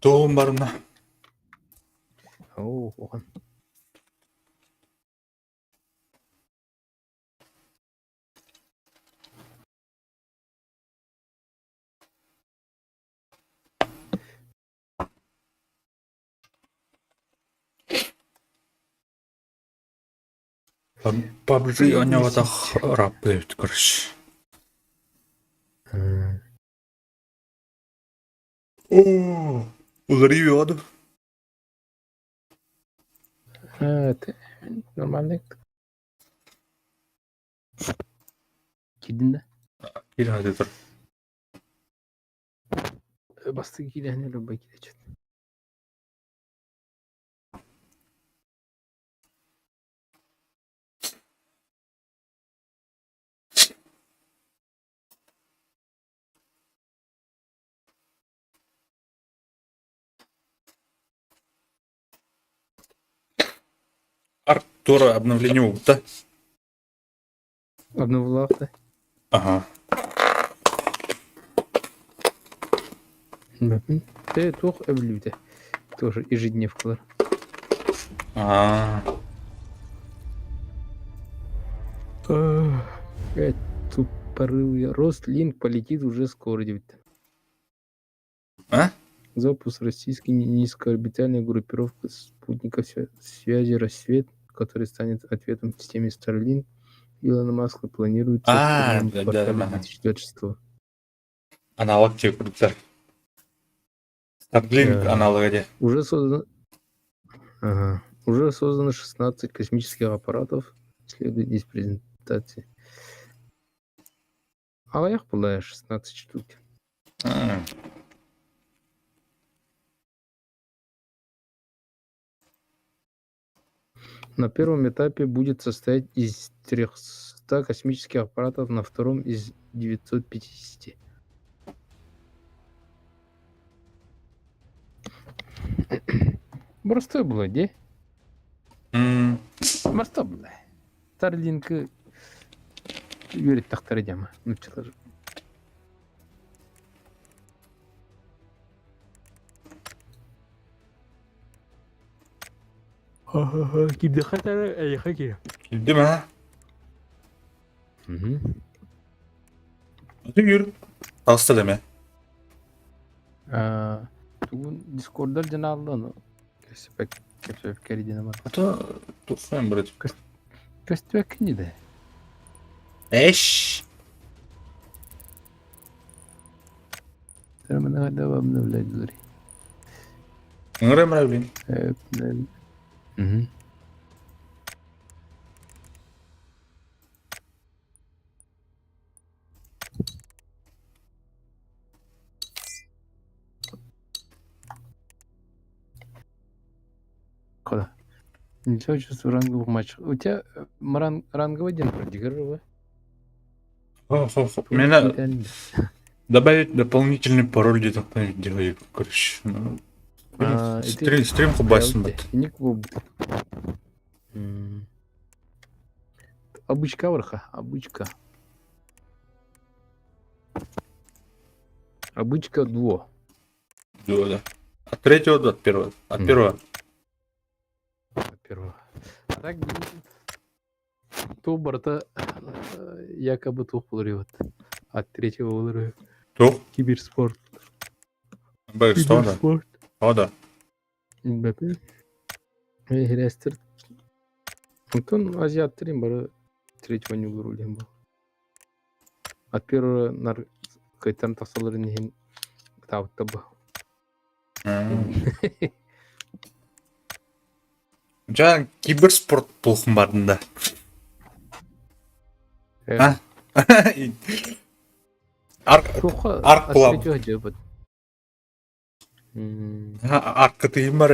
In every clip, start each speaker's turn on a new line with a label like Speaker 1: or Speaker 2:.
Speaker 1: Тугум барына?
Speaker 2: Оо, ухан.
Speaker 1: PUBG оонньооботох ырааппыт эбит короче. Оо, уларыйыы бөҕө дуу?
Speaker 2: Нормальный. Киирдин да?
Speaker 1: Киирэн сытыы тур.
Speaker 2: Бастакы киирэһин любой киирээччи.
Speaker 1: Артура обновление угта.
Speaker 2: Обновлах да?
Speaker 1: Ага.
Speaker 2: Ты туох өбүлүүтэ? Тоже ежедневкалар.
Speaker 1: Аа.
Speaker 2: Тупорылый Ростлинк полетит уже скоро диэбиттэр.
Speaker 1: А?
Speaker 2: Запуск российской низкоорбитальной группировки спутников связи «Рассвет», который станет ответом системе Starlink Илона Маска, планируется в
Speaker 1: Аа,
Speaker 2: первом
Speaker 1: да,
Speaker 2: квартале
Speaker 1: да.
Speaker 2: 2026.
Speaker 1: Аналог тебе курдуктар. Starlink аналога дии.
Speaker 2: Уже создано... Ага. Уже создано 16 космических аппаратов, следует из презентации. Аҕыйах буолла 16 штук. На первом этапе будет состоять из 300 космических аппаратов, на втором из 950. Простой было, де? Простой было. Starlink үөрэттэхтэрэ дьама нууччалар. Кирдэххэ эрэ эйиэхэ киирэ.
Speaker 1: Киирдим аа. Аты Таҕыста да эмэ.
Speaker 2: Тугун дискордар дьанааллан кэпсэппэк диэн бар.
Speaker 1: Ата тухсан брат.
Speaker 2: Көстүбэккин да.
Speaker 1: Эш.
Speaker 2: Обновлять
Speaker 1: Ыҥырам блин.
Speaker 2: Угу. Куда? Ничего чувствую в ранговых матчах. У тебя ранговый день вроде
Speaker 1: Меня добавить дополнительный пароль где-то делаю, короче. Ну, стрим, стрим хубасим.
Speaker 2: Обычка варха, обычка. Обычка дуо.
Speaker 1: Дуо, да. От третьего до от первого. От первого.
Speaker 2: От первого. А так то барыта якобы туох буолар От третьего буолар
Speaker 1: Туох?
Speaker 2: Киберспорт.
Speaker 1: Что да? О да.
Speaker 2: Эһирээстэр Онтон азиаттар бары третьего ньулуур диэн буол. От первого нар кыйтан тахсалларын иһин ытаабыттар бу.
Speaker 1: Дьэ, киберспорт туохун бардын да? А? Арк арк буолабыт. Аркытыйым бар.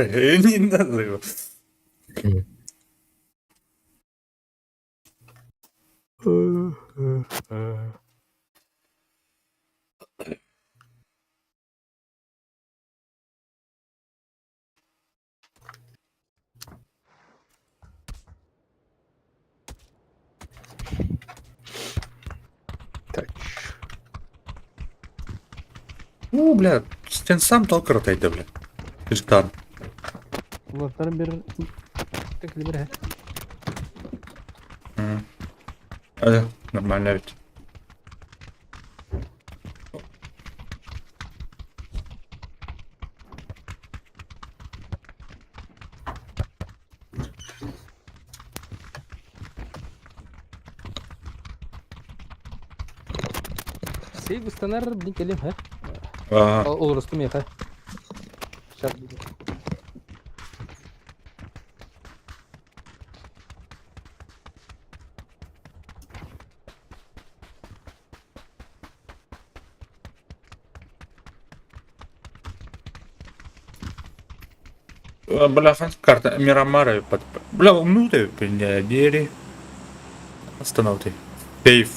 Speaker 2: Тач.
Speaker 1: О, бля, стен сам толкар отойди, бля. Тристан.
Speaker 2: Улартарын bir килибир
Speaker 1: Нормально ведь.
Speaker 2: Сейв ыстанар блин кэлим ха.
Speaker 1: Ага.
Speaker 2: Олорустум миэхэ. Сейчас.
Speaker 1: Бля, карта Мирамара под... Бля, ну ты, бля, двери. Останов ты. Сейф.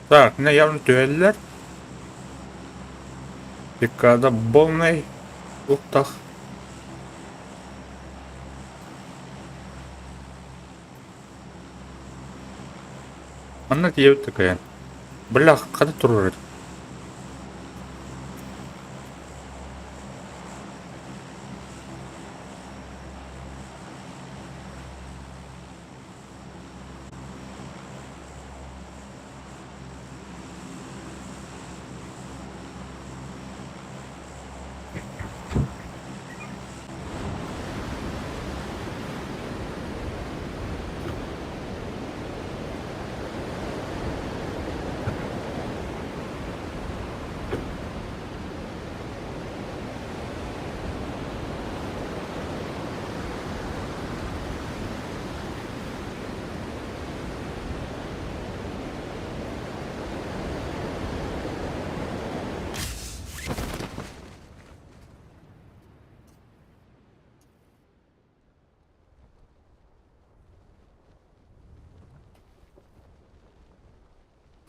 Speaker 1: Так, мына явно түһэллэр. Декада полный уктах. Манна тиийэбит такая. Бля, хата турар.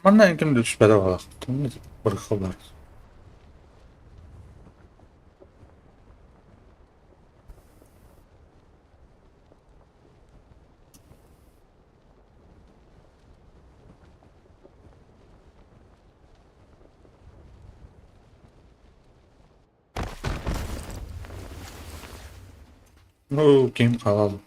Speaker 1: Манна ким да түспэтэ буолар. Бырахыллар. Ну, ким халал.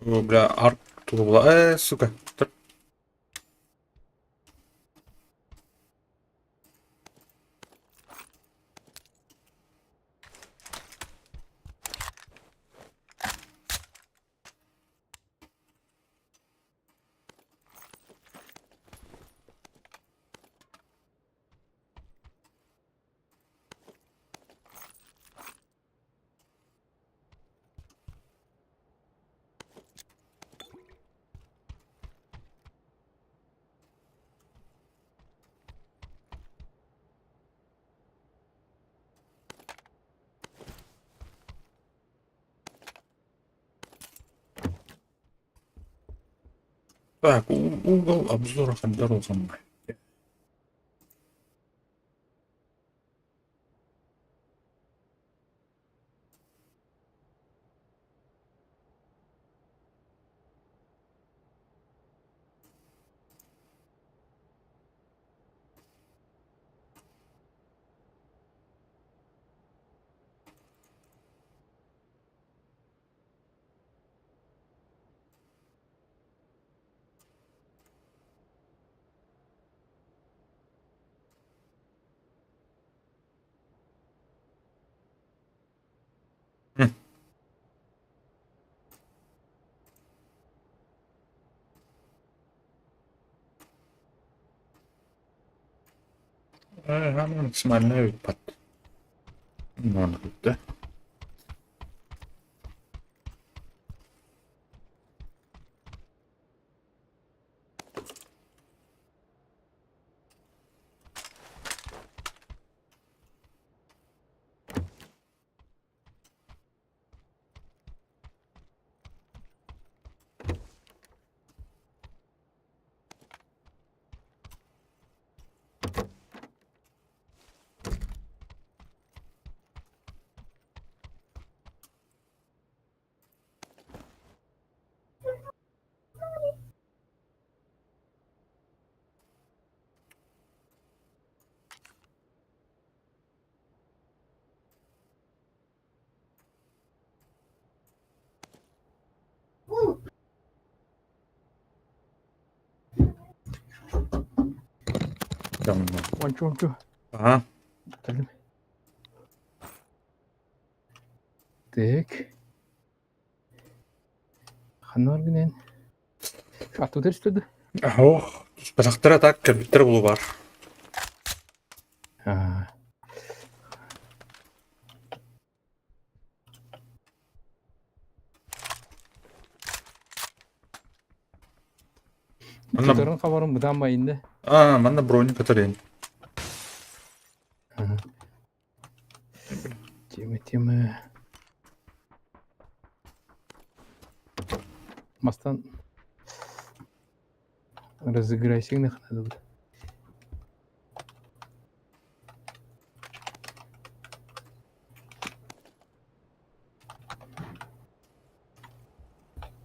Speaker 1: О, бля, арк тула. Сука. Так, угол обзора Хандароза. Максимально под. Ну, да. Там.
Speaker 2: Ончу ончу.
Speaker 1: Ага.
Speaker 2: Кэллим. Так. Ханна баргын эн? Аттыбытыгар түстэ да?
Speaker 1: Ох, түспэтэхтэрэ так кэлбиттэрэ буолуо баар.
Speaker 2: Аа.
Speaker 1: Манна
Speaker 2: Тутарын хабарын бытаан байынды.
Speaker 1: Аа, манна броник кытарыйын.
Speaker 2: Тема, тема. Мастан разыграйся надо будет.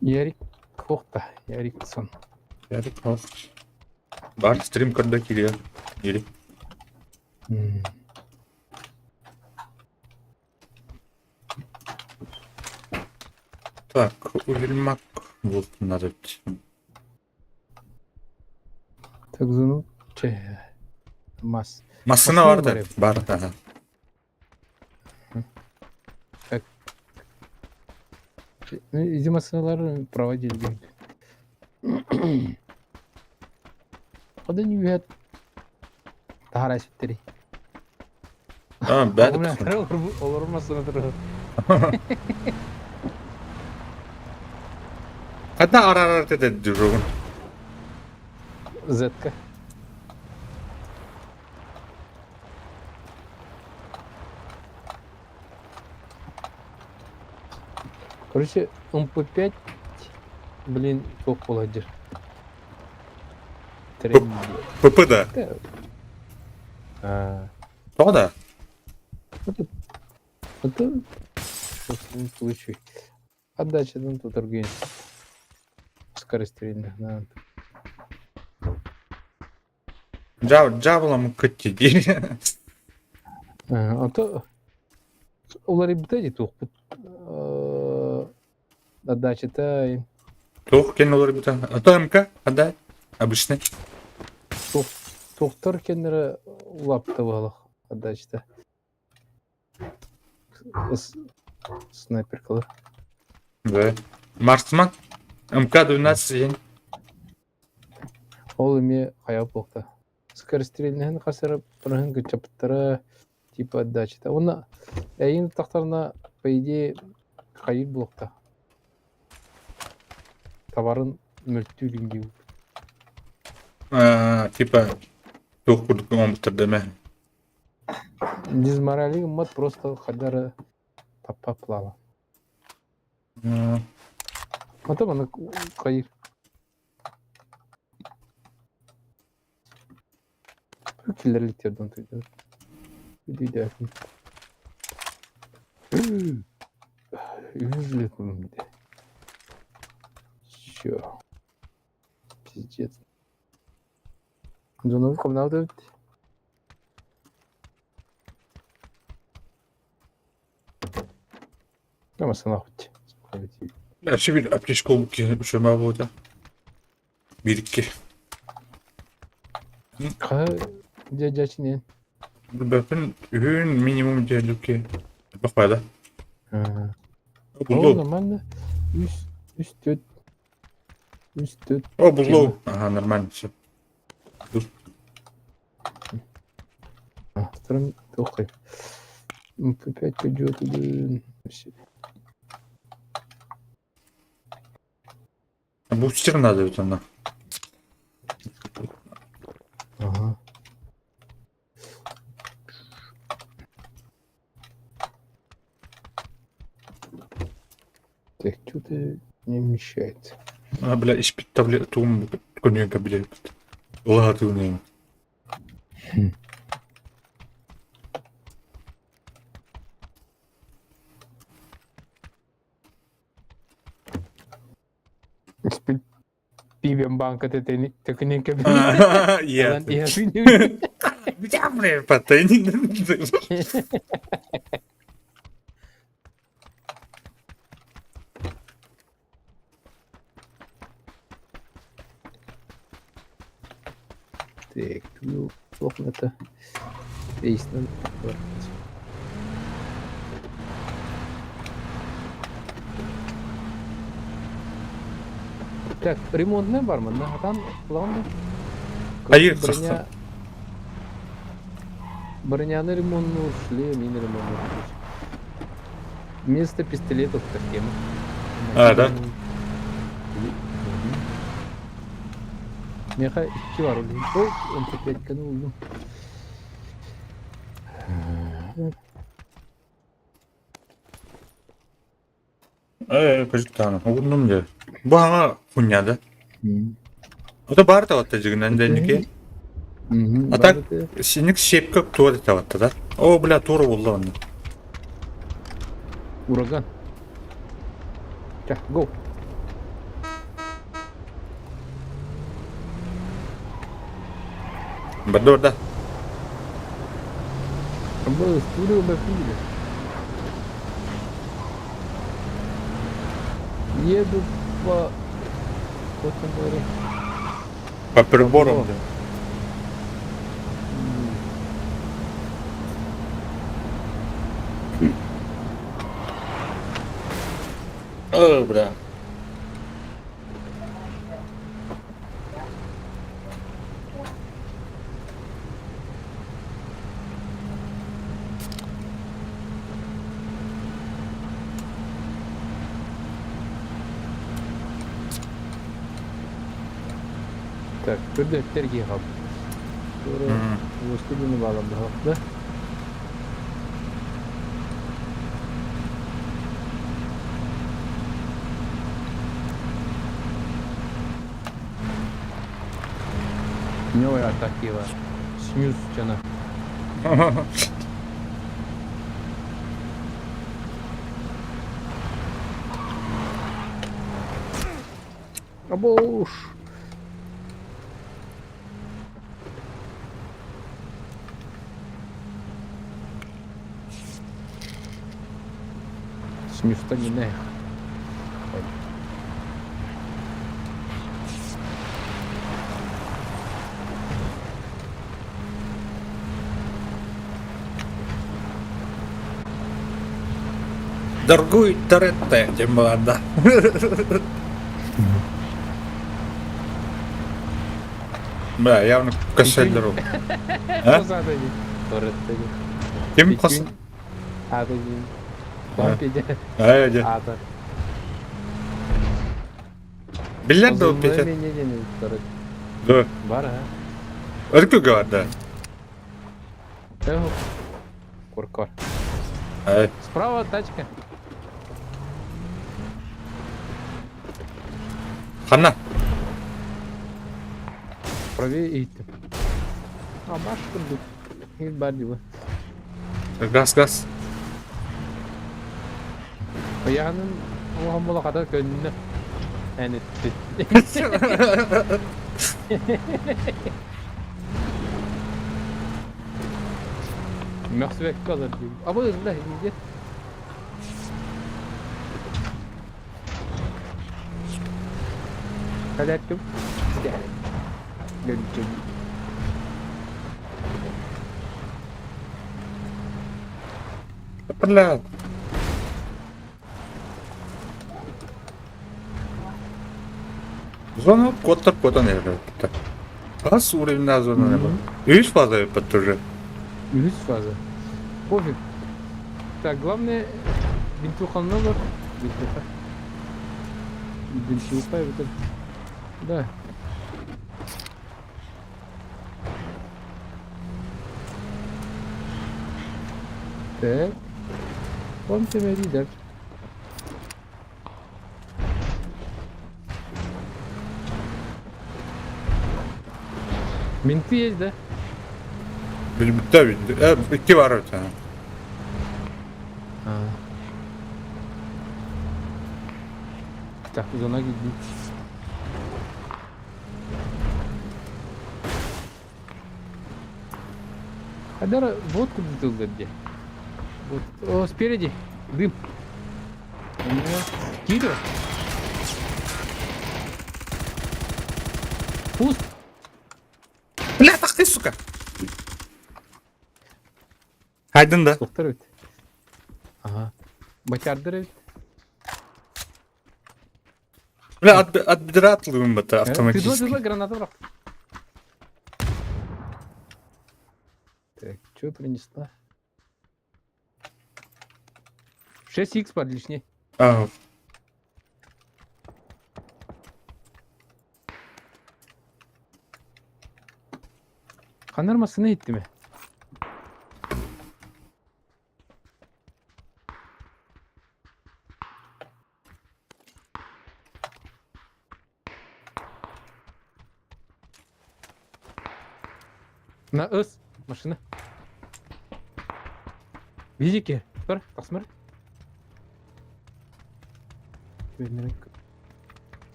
Speaker 2: Ярик Кохта, Яриксон.
Speaker 1: Ярик Бар стрим көрдө кириэ. Ири. Так, Уильмак бултунар
Speaker 2: Так, ну, че, мас.
Speaker 1: Массына бар да, бар да.
Speaker 2: Так. Иди массыналар проводили. Одан үйәт таһара сүттери.
Speaker 1: А, бәді.
Speaker 2: Олор массына турар.
Speaker 1: Хата арарар тете жүрөгүн.
Speaker 2: Зетка. Короче, МП5, блин, туох буолар Тренди.
Speaker 1: ПП да.
Speaker 2: А,
Speaker 1: Тоҕо да?
Speaker 2: Это, это в случае. Отдача ну тут аргин. Скорострельных надо.
Speaker 1: Дьаабылам кытти диир.
Speaker 2: А то уларыйбыта дии туохпут отдачата
Speaker 1: Туох кэн уларыйбыта? А то МК отдай. Обычный.
Speaker 2: Туохтар кэннэрэ улаапта баалах отдачата. Снайперкалар.
Speaker 1: Да. Марсман. МК-12 день.
Speaker 2: Ол эмиэ хайа буолта. Скорострельныһын хас эрэ проһын кыччаппыттара типа отдачата. Уонна эйигин тахтарына по идее хайыр буолта. Товарын мөлтүүрүн дии.
Speaker 1: Типа туох курдук оҥорбуттар да эмэ.
Speaker 2: Дизморали гыммат просто хайдары таппап плава. Ата маны хайыр. Киллэриликтерден тыйдыр. Үдүйдээхин. Үһүс Все. Пиздец. Дьону хамнаабыт эбит. Массыына
Speaker 1: Вообще bir аптечка үчүгэй буолуо Биир-икки.
Speaker 2: Хаһы дьэ
Speaker 1: Бөппүн үһүн минимум диэлүкки элбэх баада.
Speaker 2: О,
Speaker 1: Буллу.
Speaker 2: нормально. Үс, үс, төрт. Үс, төрт.
Speaker 1: О, буллу. Ага, нормально все.
Speaker 2: Вторым тухай. Опять пойдет.
Speaker 1: Бустер надо ведь она.
Speaker 2: Ага. Так, что-то не вмещается.
Speaker 1: А, бля, испит таблет туум коньяка блядь. Ладно.
Speaker 2: Испит пивем банка тэкника.
Speaker 1: Я. Я, бля, потайни.
Speaker 2: Так, ну. Туох это Эйснэн Так, ремонтная бар манна хатан ылаҕын да?
Speaker 1: Айыы
Speaker 2: Броня Броняны ремонтнуур, шлем мин ремонтнуур. Вместо пистолетов тема.
Speaker 1: А, да?
Speaker 2: Миэхэ икки бар Ой, МП5-каны булдум.
Speaker 1: Ээ, кырдьыктааны, угуннум дьэ. Бу хаҥа хуйня да? Ото баар таватта дьигинэн дэнники. А так синик щепка туор таватта да. О, бля, туора булла онно.
Speaker 2: Ураган. Так, го.
Speaker 1: Барда барда.
Speaker 2: Бу студию бапили. Еду по... Вот там говори.
Speaker 1: По приборам. О, бля.
Speaker 2: Так, көрдөттөр хап. Туора уоскудуну баалам да? Не атаки бар. Снюс жана. Абош. Снюста не нэх.
Speaker 1: Дорогой Торетто, тем да. Бля, явно кошель А? Ким кос?
Speaker 2: Ата
Speaker 1: Ай, дьэ.
Speaker 2: Ата.
Speaker 1: Биллэр да Петя. Да.
Speaker 2: Бар, а?
Speaker 1: Өркүгө бар да.
Speaker 2: Куркор.
Speaker 1: Ай.
Speaker 2: Справа тачка.
Speaker 1: Ханна.
Speaker 2: Правее иттим. А, баш курдук. Бар диба.
Speaker 1: Газ, газ.
Speaker 2: Ыйаанын улахан буола хата көннө. Эн эппит. Мөхсүбэккэ олор дии. Абы бля, где? Каляккым. Гөлчүм.
Speaker 1: Бля. Зона куоттар куотан эрэр. Хас уровень зона не бар. Үс фаза эппит уже.
Speaker 2: Үһүс фаза. Пофиг. Так, главное, винтуханна бар. Винтуха. Винтуха это. Да. Так. Он тебя лидер. Менты есть, да?
Speaker 1: Билбиттэ билди. Икки бар это.
Speaker 2: А. Так, зона гидит. Адара водку бутылка где? Вот. О, спереди. Дым. У меня Кирилл. Пуст.
Speaker 1: Бля, так ты, сука. Хайдын да?
Speaker 2: Суохтар эбит. Ага. Бачардар эбит.
Speaker 1: Бля, от бедра отлывым это
Speaker 2: Тыдла
Speaker 1: автоматически.
Speaker 2: тыдла граната брак. Так, что принесла? 6х под лишний.
Speaker 1: А,
Speaker 2: Ханар массына иттими? На С машина. Видите? Тұр, тақсымыр.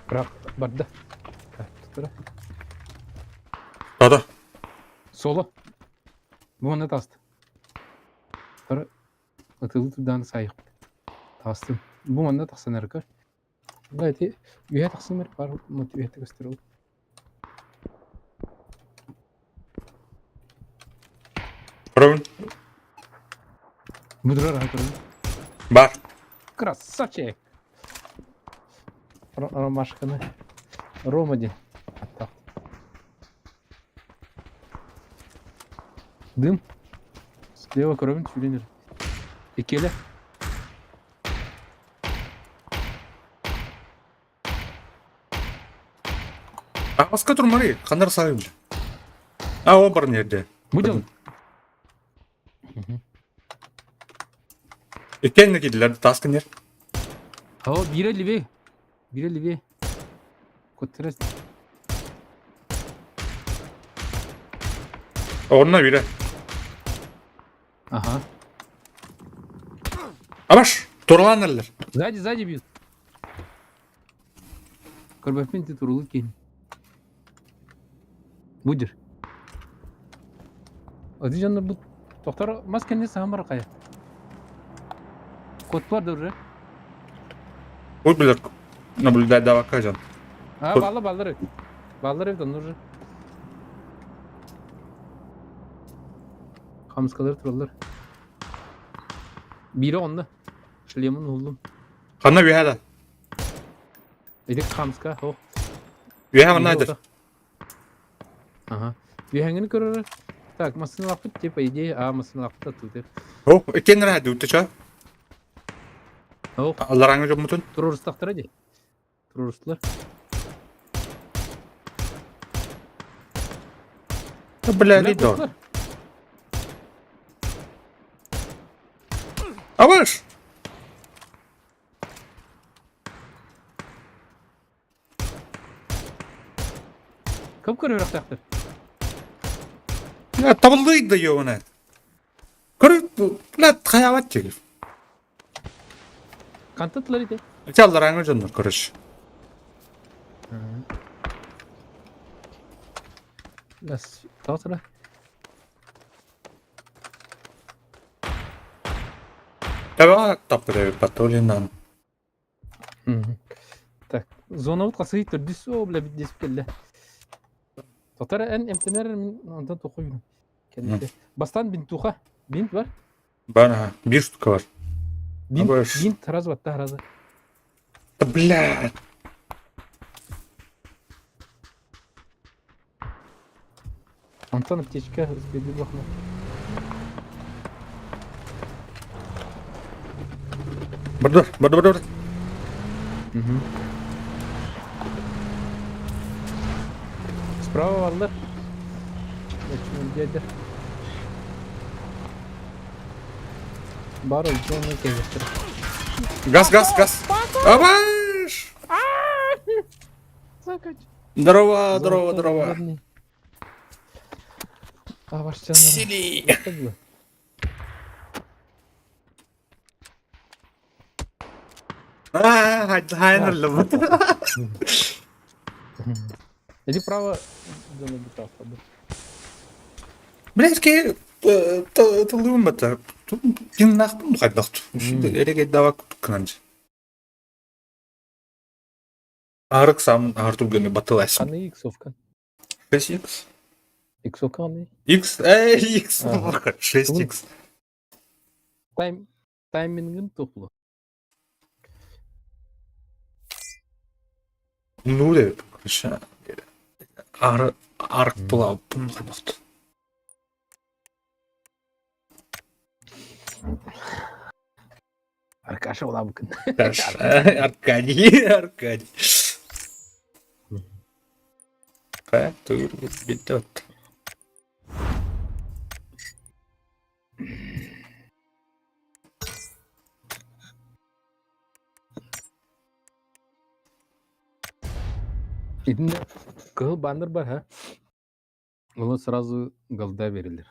Speaker 2: Бірақ барды. Тұр.
Speaker 1: Да-да.
Speaker 2: Соло. Бу манна таҕыста. Тара ытылыы турдаҕына саайыахпыт. Таҕыстым. Бу манна тахсан эрэ көр. Да ити үөһэ тахсым эрэ баар үөһэ көстөр ол.
Speaker 1: Көрөбүн.
Speaker 2: Бу турар аһа көрөбүн.
Speaker 1: Бар.
Speaker 2: Красавчик! Ромашканы. Рома диэн аттаах. Дым. Слева көрөбүн сүүрэн эрэр. Иккиэлэ.
Speaker 1: Аҕаска турмарый, ханнар саайым. А, о баран эрдэ.
Speaker 2: Бу дьон.
Speaker 1: Иккиэннэ киирдилэр, таас кинилэр.
Speaker 2: О, биирэ левее. Биирэ левее. Куттара
Speaker 1: Онно биирэ.
Speaker 2: Ага.
Speaker 1: Абаш, туралаан эрэллэр.
Speaker 2: Сзади, сзади бьют. Көрбөппүн ти турулу киин. Будер. Оди дьоннор бу тохтор мас кэннэ саһан бар хайа. Куоттулар да уже.
Speaker 1: Ой, билэр наблюдать давакка дьон.
Speaker 2: А, баллар баллар. Баллар эбит онно уже. Хамскалар тураллар. Биирэ онно. Шлемин уһуллум.
Speaker 1: Ханна үөһэ да?
Speaker 2: Ити хамска, ох.
Speaker 1: Үөһэ манна айдар.
Speaker 2: Ага. Үөһэҥҥини көрөрө. Так, массыыналаахпыт типа идея, а массыыналаахпыт аттыытыр.
Speaker 1: О, иккиэн эрэ дуу, ча.
Speaker 2: Ох,
Speaker 1: Алларааҥҥа дьоммутун.
Speaker 2: туруорустахтара дии. Туруорустулар.
Speaker 1: Да, бля,
Speaker 2: Бля,
Speaker 1: до.
Speaker 2: куттулар.
Speaker 1: Абаш!
Speaker 2: Кым көрүөхтээхтэр?
Speaker 1: Бля, табыллыы да ёбана. Көрү, бля, хайаабат чигир.
Speaker 2: Хантан тылар ити?
Speaker 1: Ити алларааҥҥы дьоннор, короче.
Speaker 2: Нас тоҕо
Speaker 1: Таба таппыт эбит Батулинан.
Speaker 2: Так, зонабыт хасыһый төрдүс оо бля десип кэллэ. Тотара эн эмтэнэр мин онтон тохуйбун. Кэнники. Бастаан бинтуха. Бинт бар?
Speaker 1: Бар, ага. Биир штука бар.
Speaker 2: Бинт, бинт сразу атта сразу.
Speaker 1: Да блядь.
Speaker 2: Онтон аптечка успели бохно.
Speaker 1: Бар, бар, бар, бар.
Speaker 2: Угу. Справа баллар. Дядя. Бар зона кэлбиттэр.
Speaker 1: Газ, газ, газ. Абаш! Здорово, здорово, здорово.
Speaker 2: Сили.
Speaker 1: Аа, хайнерлыбыт.
Speaker 2: Иди право зона бутаста.
Speaker 1: Блядь, тыллыбын бата. Ким нахпын хайдах. Эреге давак кынанчы. Арык сам Артур батылайсың.
Speaker 2: Ханна иксовка?
Speaker 1: 6x.
Speaker 2: Иксовка ханна?
Speaker 1: X, эй, X, 6x.
Speaker 2: Тайм, таймингын тухлу.
Speaker 1: Ну деп, короче, ары арык була бун кудукт.
Speaker 2: Аркаша улабыкын.
Speaker 1: Аркадий, Аркадий. Как ты ведет?
Speaker 2: Итиннэ кыһыл баннер бар, ха? Ону сразу голда берилэр.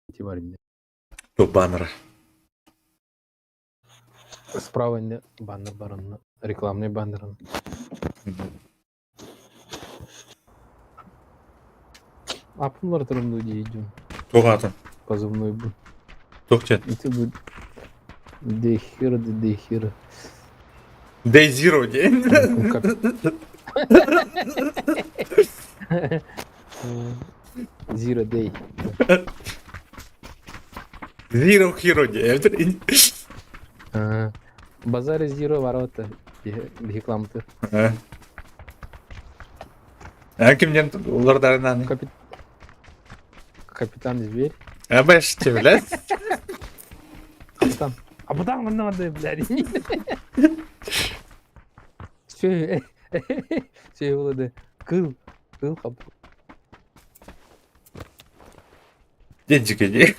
Speaker 2: Ити бар инде.
Speaker 1: Туох баннера?
Speaker 2: Справа инде баннер бар онно. Рекламный баннер. Аппымлар турумду дии дьон.
Speaker 1: Туох аатын?
Speaker 2: Позывной бу.
Speaker 1: Туох диэн?
Speaker 2: Ити бу Дехира да Дехира.
Speaker 1: Day Zero диэн.
Speaker 2: Zero Day.
Speaker 1: Zero Hero диэн.
Speaker 2: Базар Zero ворота. Рекламаты.
Speaker 1: А кимден улардарынан?
Speaker 2: Капитан Зверь.
Speaker 1: А бэште, блядь.
Speaker 2: Капитан. А потом надо, блядь. Все, все его Кыл, кыл хап.
Speaker 1: Денчик иди.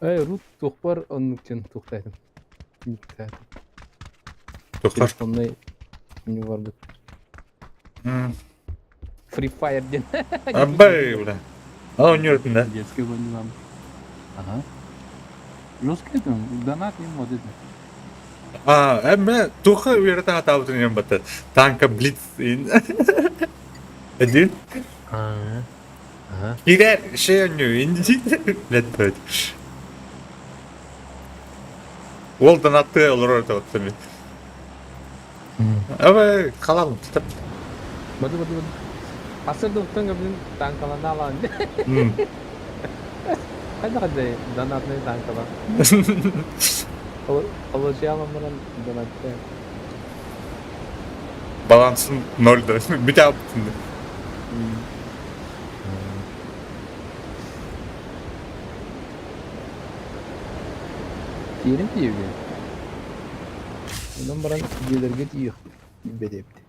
Speaker 2: Эй, рут тухпар оннуктен тухтайтым.
Speaker 1: Тухпар.
Speaker 2: Телефонный не бар бит. Free Fire ден.
Speaker 1: Абай, бля. А он не да?
Speaker 2: Детский не Ага. Жестко это, донат им вот это.
Speaker 1: А, эм, туха уверата атаутын ем бата. Танка Блиц. Один.
Speaker 2: Ага. Ага.
Speaker 1: Кирер, шею инди. Лет бөт. Ол донатты олор отами. Абай, халал тутап.
Speaker 2: Бады, бады, бады. Асырды ұттың блин, танкалана алан. Қайда қандай донатный танкалар? Получала мұрын донатты.
Speaker 1: Балансын ноль да. Бүтә алыптын.
Speaker 2: Тиерин тиюге. Онан баран дьиэлэргэ тиийиэх бэдэпти.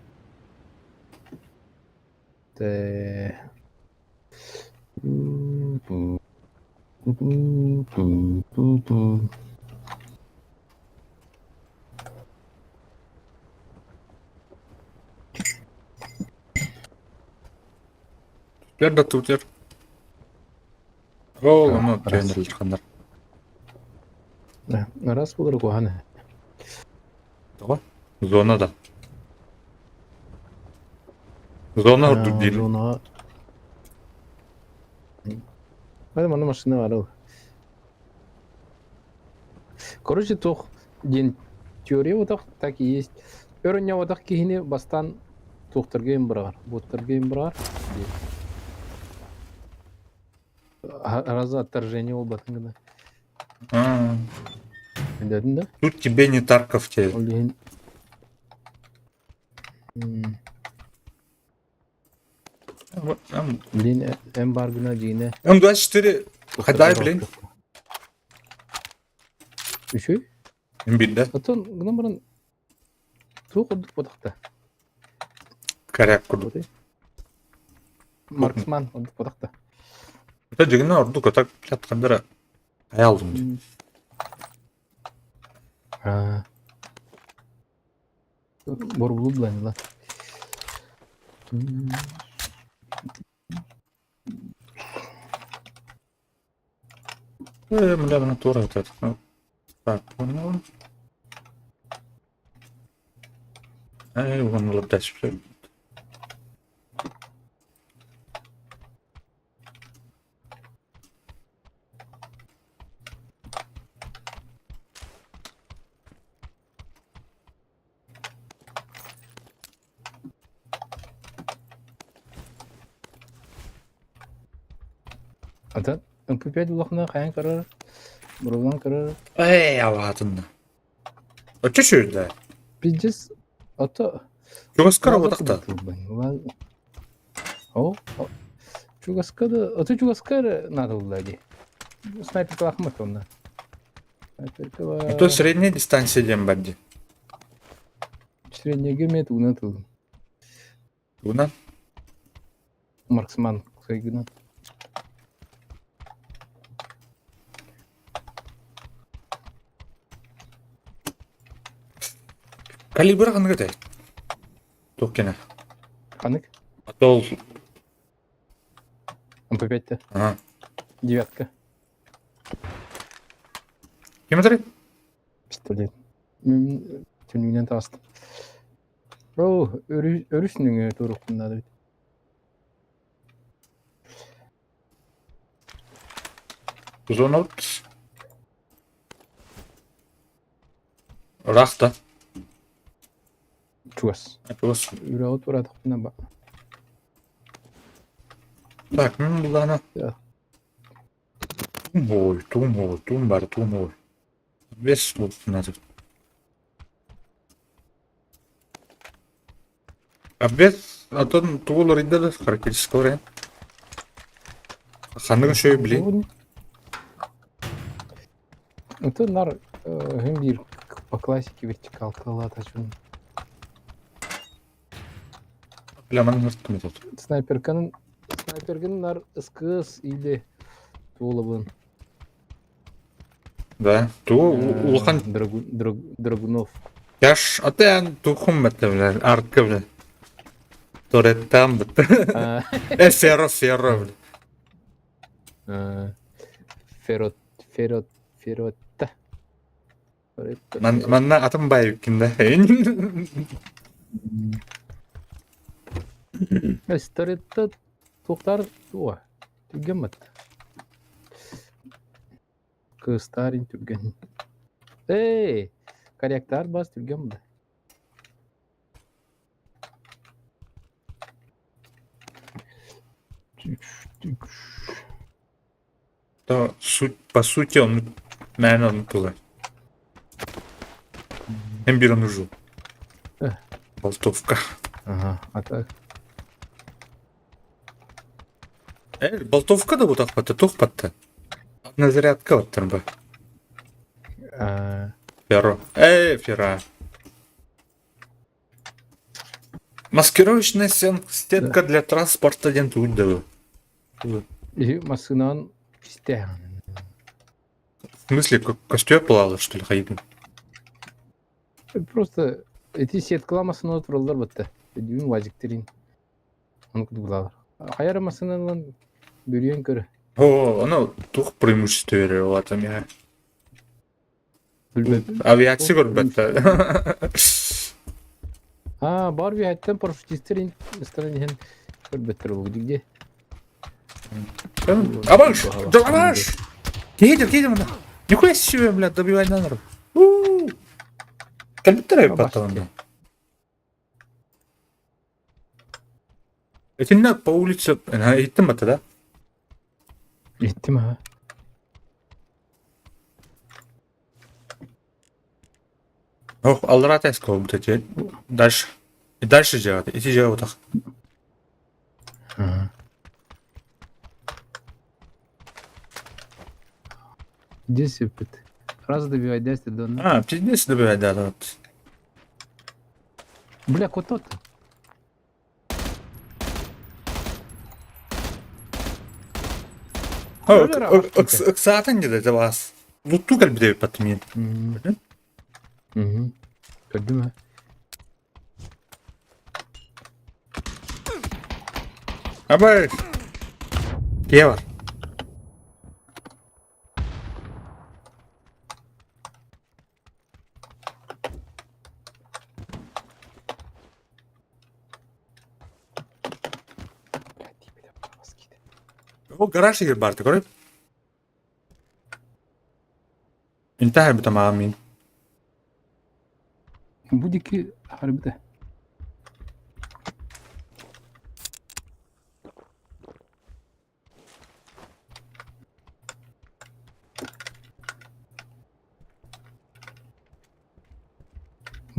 Speaker 2: Тэ.
Speaker 1: Түтер да түтер. Ол оны
Speaker 2: Раз.
Speaker 1: тренер
Speaker 2: Раз булыр куһаны.
Speaker 1: Тоҕо? Зона да. Зона ордук диир.
Speaker 2: Зона. Hadi манна машина бар ол. Короче, туох диэн теория отах так и есть. Өрөннө отах киһини бастан туохтарга им быраҕар, буоттарга им быраҕар. Раза отторжение буолбатын гына. Өйдөөтүн да?
Speaker 1: Тут тебе не Тарков тебе.
Speaker 2: Ол иһин Блин, эн бар гына дьиҥэ
Speaker 1: М24 Хадай, блин.
Speaker 2: Үчүй?
Speaker 1: М1 да.
Speaker 2: Оттон гынан баран туох ордук ботахта.
Speaker 1: Коряк курдук.
Speaker 2: Марксман ордук ботахта.
Speaker 1: Это дьиҥинэн ордук, а так блядь, аялдым дии.
Speaker 2: А. Борбулу булан
Speaker 1: Бля, в натуре вот это. Ну, так, понял. Эй, вон лаптач.
Speaker 2: Ата МП5 улахана хайан көрөр, бурулан көрөр.
Speaker 1: Эй, алаатынна. Оччо сүүрдэ.
Speaker 2: Пиздец, ото
Speaker 1: Чугаска
Speaker 2: лазер
Speaker 1: работахта.
Speaker 2: курдук О, чугаска да, ото чугаска эрэ наадалла дии. Снайперкалаахмат онно.
Speaker 1: А то
Speaker 2: Снайперкала
Speaker 1: средняя дистанция диэн бар дии.
Speaker 2: среднеге эмиэ тугунан тылым.
Speaker 1: Тугунан?
Speaker 2: Марксман сайгынан.
Speaker 1: Калибр ханнык этэй? Туох кэнэ?
Speaker 2: Ханнык?
Speaker 1: А то ол...
Speaker 2: МП5-те.
Speaker 1: Ага.
Speaker 2: Девятка.
Speaker 1: Ким этэрий?
Speaker 2: Пистолет. Мен түннүгүнэн таҕыстым. Оо, өрүс нөҥүө туруохпун наада эбит.
Speaker 1: Зонот. Ыраах да.
Speaker 2: Чугас.
Speaker 1: Чугас.
Speaker 2: Үрэҕи туораатахпына ба.
Speaker 1: Так, мин буллаҕына
Speaker 2: Да.
Speaker 1: туум ой, туум ой, туум бар, туум ой. Вес надо. А без атын тугу уларыйда да характеристика барайын. Ханныгын шөй билин.
Speaker 2: Это нар һин биир по классике вертикалкалаата чун.
Speaker 1: Бля, манан ырттым этот.
Speaker 2: Снайперканын снайпергин нар ыскыс или туолабын.
Speaker 1: Да, ту улахан
Speaker 2: Драгунов.
Speaker 1: Яш, ата тухум бетте бля, арка бля. Тореттам бетте. Э, ферро, ферро бля.
Speaker 2: Ферот, ферот, феротта.
Speaker 1: Манна атын бай да.
Speaker 2: Торетта туохтар туа. Түргэн Кыстарин түргэн. Эй, корректор бас түргэн да.
Speaker 1: То суть, по сути, он, наверное, он туда. Эмбир нужу. Болтовка.
Speaker 2: Ага, а так.
Speaker 1: Э, болтовка да вот так тух патта. Одна зарядка вот там бы. Ферро. Эй, фера. Маскировочная сетка для транспорта ден туйдавы.
Speaker 2: И массыынан кистээн.
Speaker 1: В смысле, костер плавал, что ли, хайдын?
Speaker 2: Просто эти сеткала массыына тураллар батта. Дүүн вазиктерин. Ону кудуглалар. Хайара массыынан бүрүйэн көр.
Speaker 1: О, оно тух преимущество берер там я. Авиация көрбөттө.
Speaker 2: А, бар би айттан парашютистерин иһэн көрбөттөр бу где.
Speaker 1: Абаш! Абаш! Едем, едем, да. Нихуя себе, блядь, добивай на народ. Компьютер потом, да. Этинне по улице, иттим бата, да?
Speaker 2: Иттим ha.
Speaker 1: Ох, аллара теско вот эти. Дальше. И дальше делать. Эти делать вот так.
Speaker 2: Ага. Здесь опыт. Раз добивай, десять до.
Speaker 1: А, пиздец добивать, да, да.
Speaker 2: Бля, кот
Speaker 1: Ыксаатын деді бас. Лутту кәлбі деп баттым мен.
Speaker 2: Угу. Көрдүм ha.
Speaker 1: Абай. Кие бар. О, гараж егер барды, көріп? Интахар бутамаҕа мин.
Speaker 2: Бу диэки харбыта.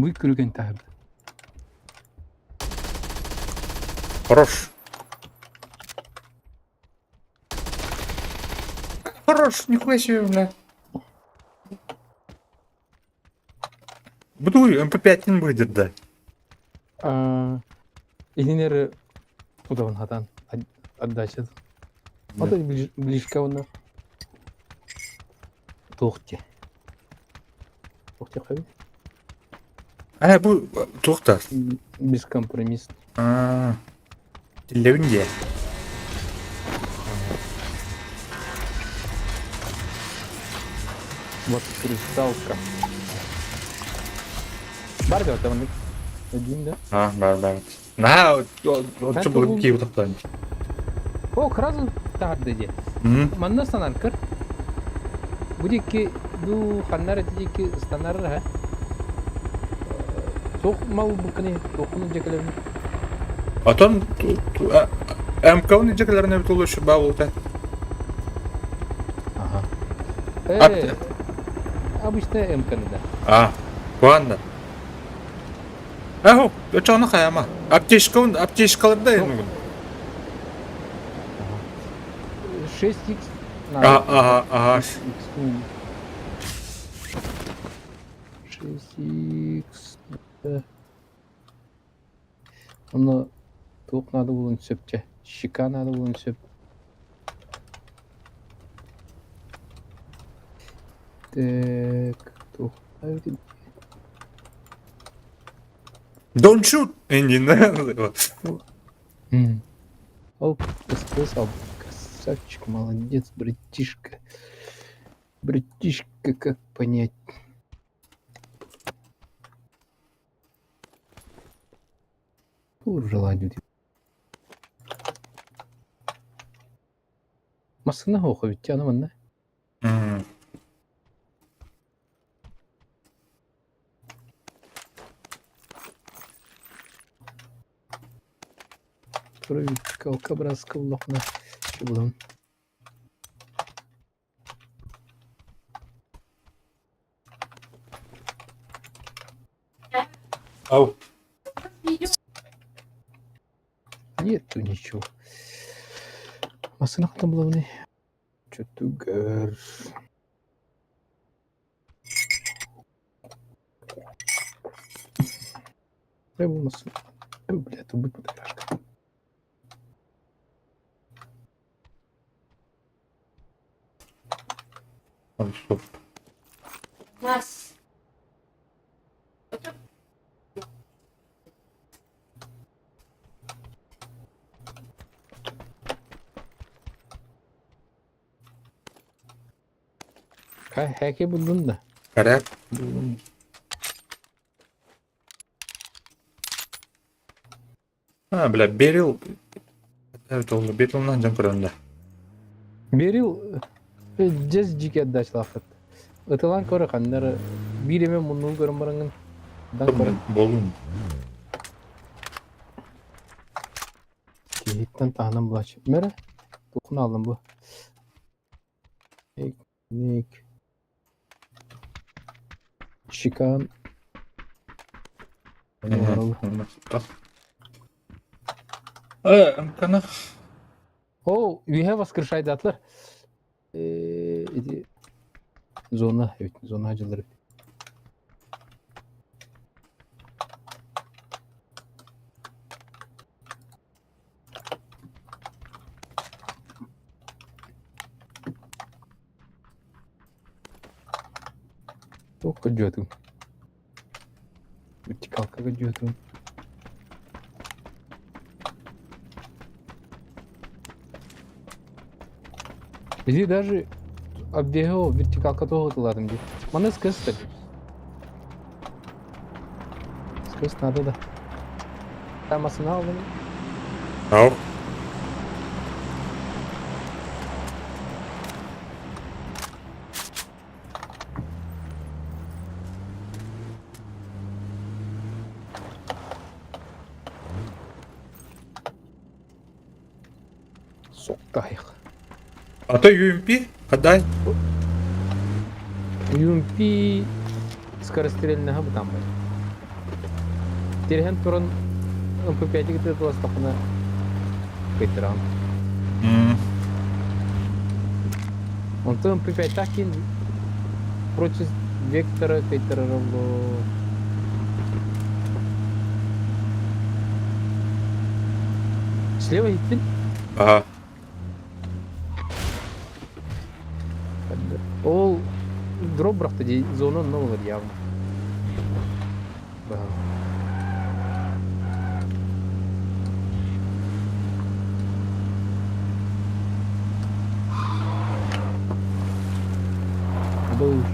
Speaker 2: Бу күрүгэн таһырда.
Speaker 1: Хорош. Хорош, нихуя себе, бля. Будуй, МП5 будет, да.
Speaker 2: Инженер удаван хатан отдача. Ото ближка онно туох дии. Туох диэххэ
Speaker 1: Э, бу туох да?
Speaker 2: Бескомпромисс.
Speaker 1: Аа, Тиллэбин дии.
Speaker 2: Вот кристалка. Бар да там один, да?
Speaker 1: А, бар бар. Наһаа оччо былыргы киһи утахтаан.
Speaker 2: О, сразу таһырда дии. Манна ыстанар кыр. Бу диэки бу ханнар эти диэки ыстанар ха. Туох мал букканы туоххун илдьэ кэлэбин?
Speaker 1: Отон МК-ун илдьэ кэлэрин эбит улуу баа буолта.
Speaker 2: Ага. Э, обычно МК-ны да.
Speaker 1: А, куанна. Эхо, очону хайама. Аптечка, аптечкаларда энэ.
Speaker 2: 6х
Speaker 1: А, ага, ага.
Speaker 2: 6х Онно туох наада буолуон сөп чэ? Щека наада буолуон сөп. Так, туох
Speaker 1: Don't shoot! Иннин.
Speaker 2: Ол сказал, красавчик, молодец, братишка. Братишка, как понять? Тур желание. Массына хоха ведь аны манна. Калкабраска улахна булан.
Speaker 1: Ау.
Speaker 2: Нету ничего. Массына хатан булабыный. Чөтүгэр. Бу массына. Бля, тубут фотографка.
Speaker 1: Стоп.
Speaker 3: Нас.
Speaker 2: Хэки буллун да.
Speaker 1: Коряк. А, бля, Берил. Это ол Берилнан дьон көрөн да.
Speaker 2: Берил дьэс дьике отдачалаахыт. Ытылан көрө ханнары биир эмэ муннугу көрөн бараҥҥын дан көрөн.
Speaker 1: Болун.
Speaker 2: Киһиттэн таһынан булааччы. Мэрэ, туохун ааллым бу? Ник. Чикан.
Speaker 1: Э, МКН.
Speaker 2: О, үөһэ воскрешайдаатылар. Ити зона, эбит, зона дьыллар эбит. Туох көрдьүөтүҥ? Вертикалка көрдьүөтүҥ. Иди даже оббегал вертикалка тоҕо ытылаатым дии. Маны скыс Скыс надо да. Там масына алдым.
Speaker 1: Ау.
Speaker 2: Соктайық.
Speaker 1: А то UMP, отдай.
Speaker 2: UMP скорострельного там. Тириһэн туран МП5 тыластахпына кыйтыраҕын. Онтон МП5 киин против вектора кыйтарара буолуо. Слева иһиттин?
Speaker 1: Ага.
Speaker 2: Ол дроп бырахта дии, зона онно болар явно. Был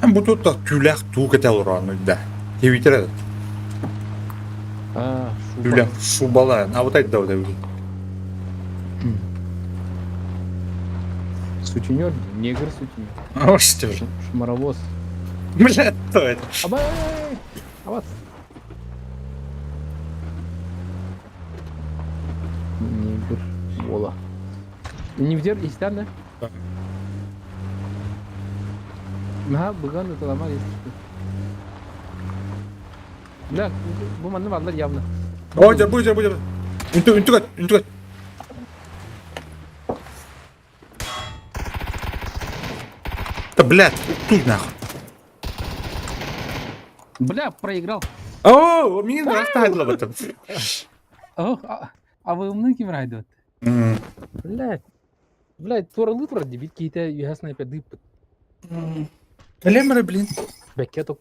Speaker 1: Бу тут түүлээх туу кэтэ олорон да. Тивитер
Speaker 2: А, шуба.
Speaker 1: Түүлээх шубала. А вот это да, вот
Speaker 2: Сутенер, негр сутенер.
Speaker 1: О, что же.
Speaker 2: Шмаровоз.
Speaker 1: Бля, кто это?
Speaker 2: Абай! Абат! Негр. Вола. Не вдер, истан, да? Наһаа быган ыталамар естественно. Бля, бу манна бааллар явно.
Speaker 1: Ой, дьэ, бу, дьэ, бу, дьэ. Үнтү, үнтү көт, үнтү көт. Да, блядь, туй нахуй.
Speaker 2: Бля, проиграл.
Speaker 1: О, мне нравится об этом.
Speaker 2: О, а вы умный ким райдот? Блядь. Блядь, туоралыы турар дии, киһитэ үөһэ снайпердыы
Speaker 1: Калемры, блин.
Speaker 2: Бэккэ ток.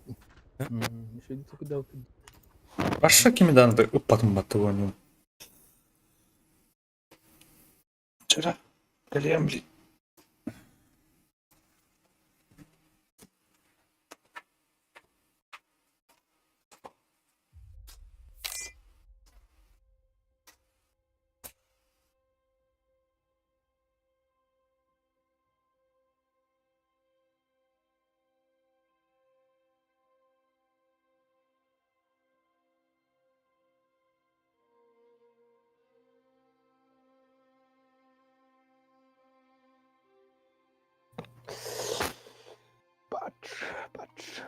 Speaker 2: Еще только
Speaker 1: Аша кимидан ыппатым батты понял. Вчера. Калем, блин.
Speaker 2: Патч, патч.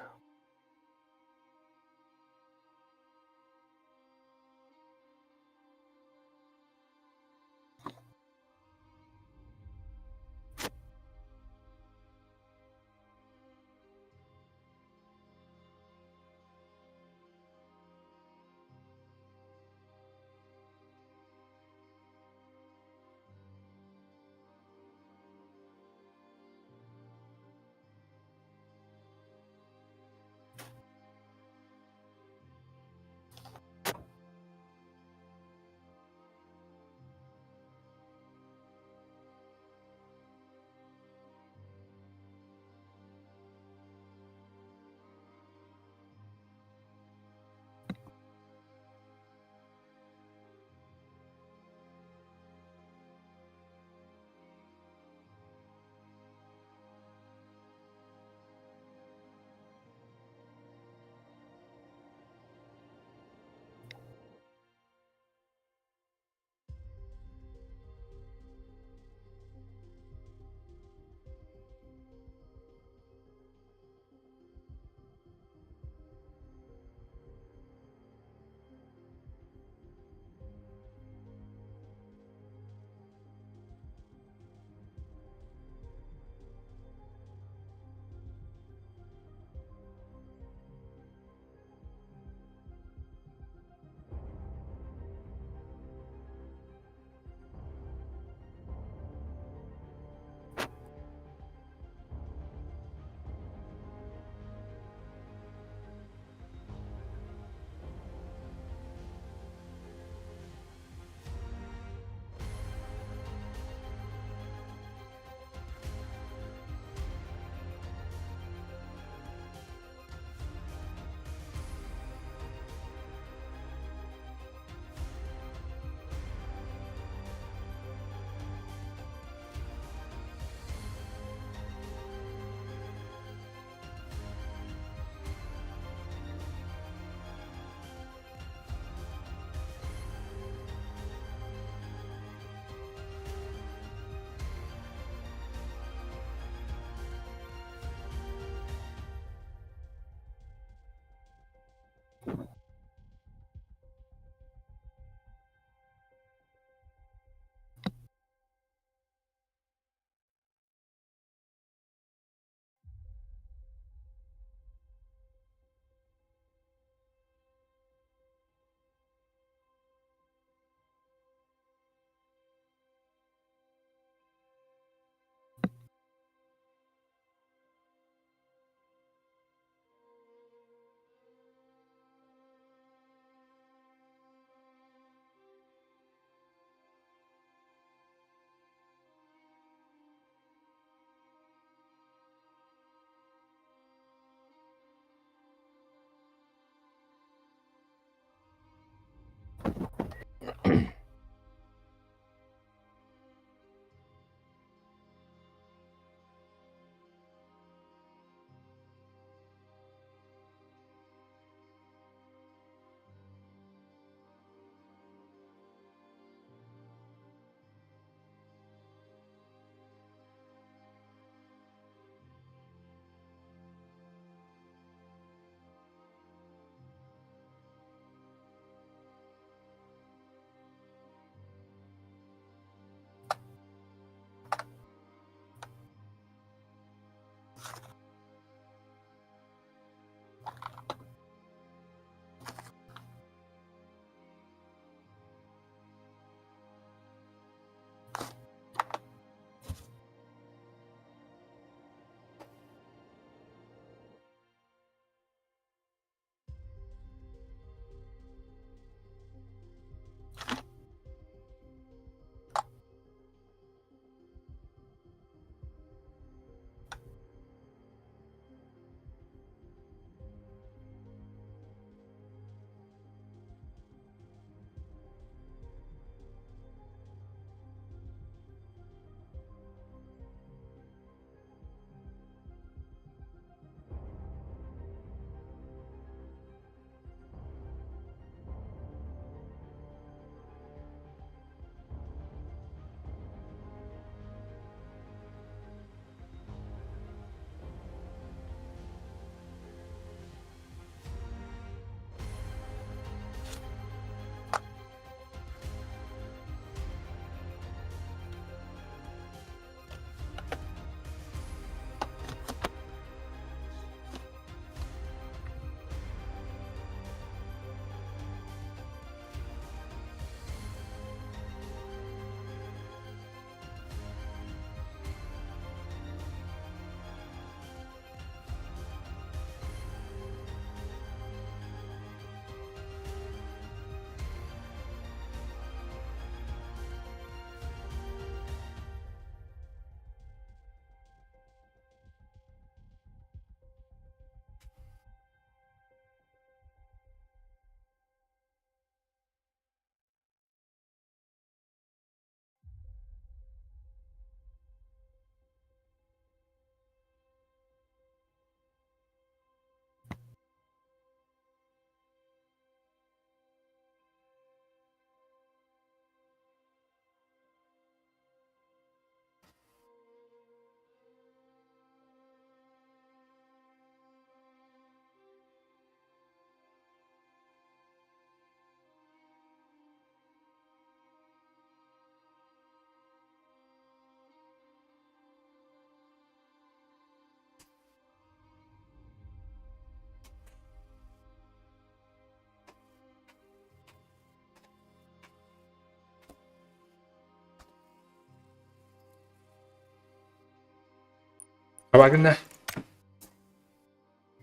Speaker 1: Хабагына.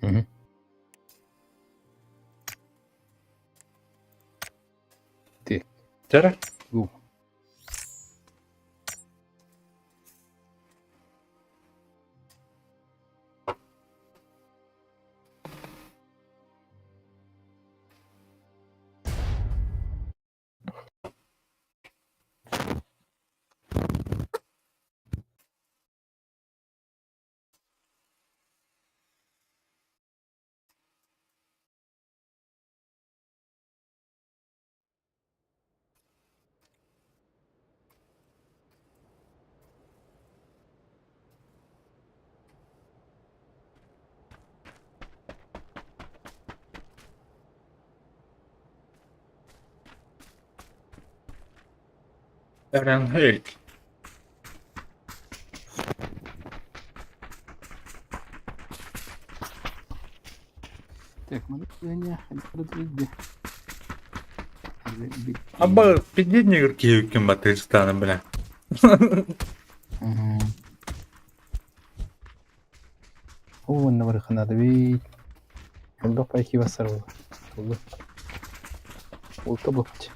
Speaker 2: Мгм. Ты.
Speaker 1: Чара.
Speaker 2: Гу.
Speaker 1: Eren Hale.
Speaker 2: Так, маны
Speaker 1: Аба пиздец киһи батыыстааны бля.
Speaker 2: Уонна барыханаада бит. Элбэх пайки бассар буолла. Улта бопча.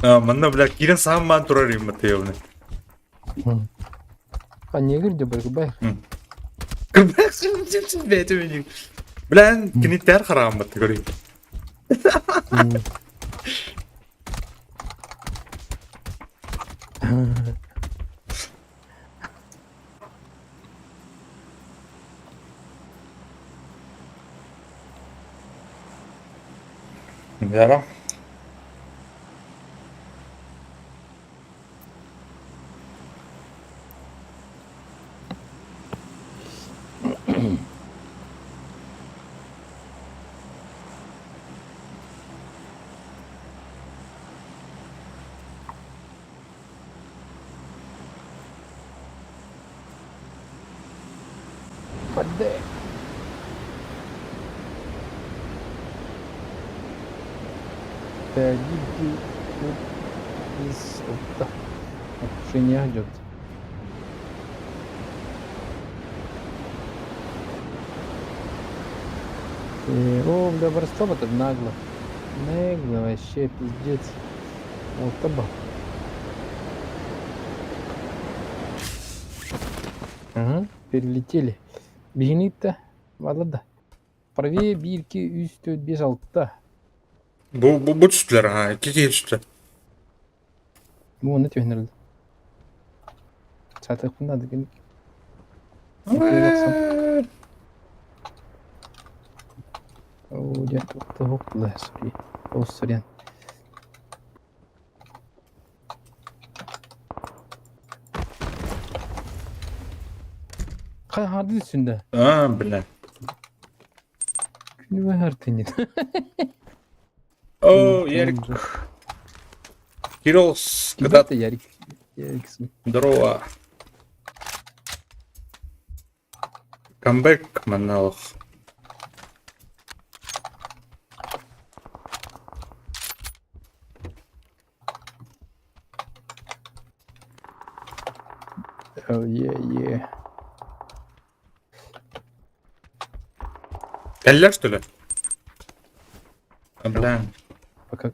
Speaker 1: Манна, бля, киирэн сааммаан турар имматыйабыны.
Speaker 2: А негр де бар
Speaker 1: Кырбай Бля, киниттэр харааммат көрүй. Вера.
Speaker 2: Паде. Из Окружение идет. О, бля, Боростова это нагло. Нагло вообще, пиздец. Вот таба. Ага, перелетели. Бигинитта, да. Правее бирки үс төрт бес алта.
Speaker 1: Бу бу бу түстүлэр, ха, икки киһи түстү.
Speaker 2: Бу оны түһүнэрdi. Сатык надо гин. О, дьэ, туох сори. О, сорян. Харды үстүндэ.
Speaker 1: А, бля.
Speaker 2: Күнү хартынит.
Speaker 1: О, Ярик. Кирилл, когда
Speaker 2: ты Ярик? Ярик.
Speaker 1: Здорово. Камбэк маналах.
Speaker 2: Oh, yeah, yeah.
Speaker 1: Кэллэр, что ли? А, бля.
Speaker 2: Пока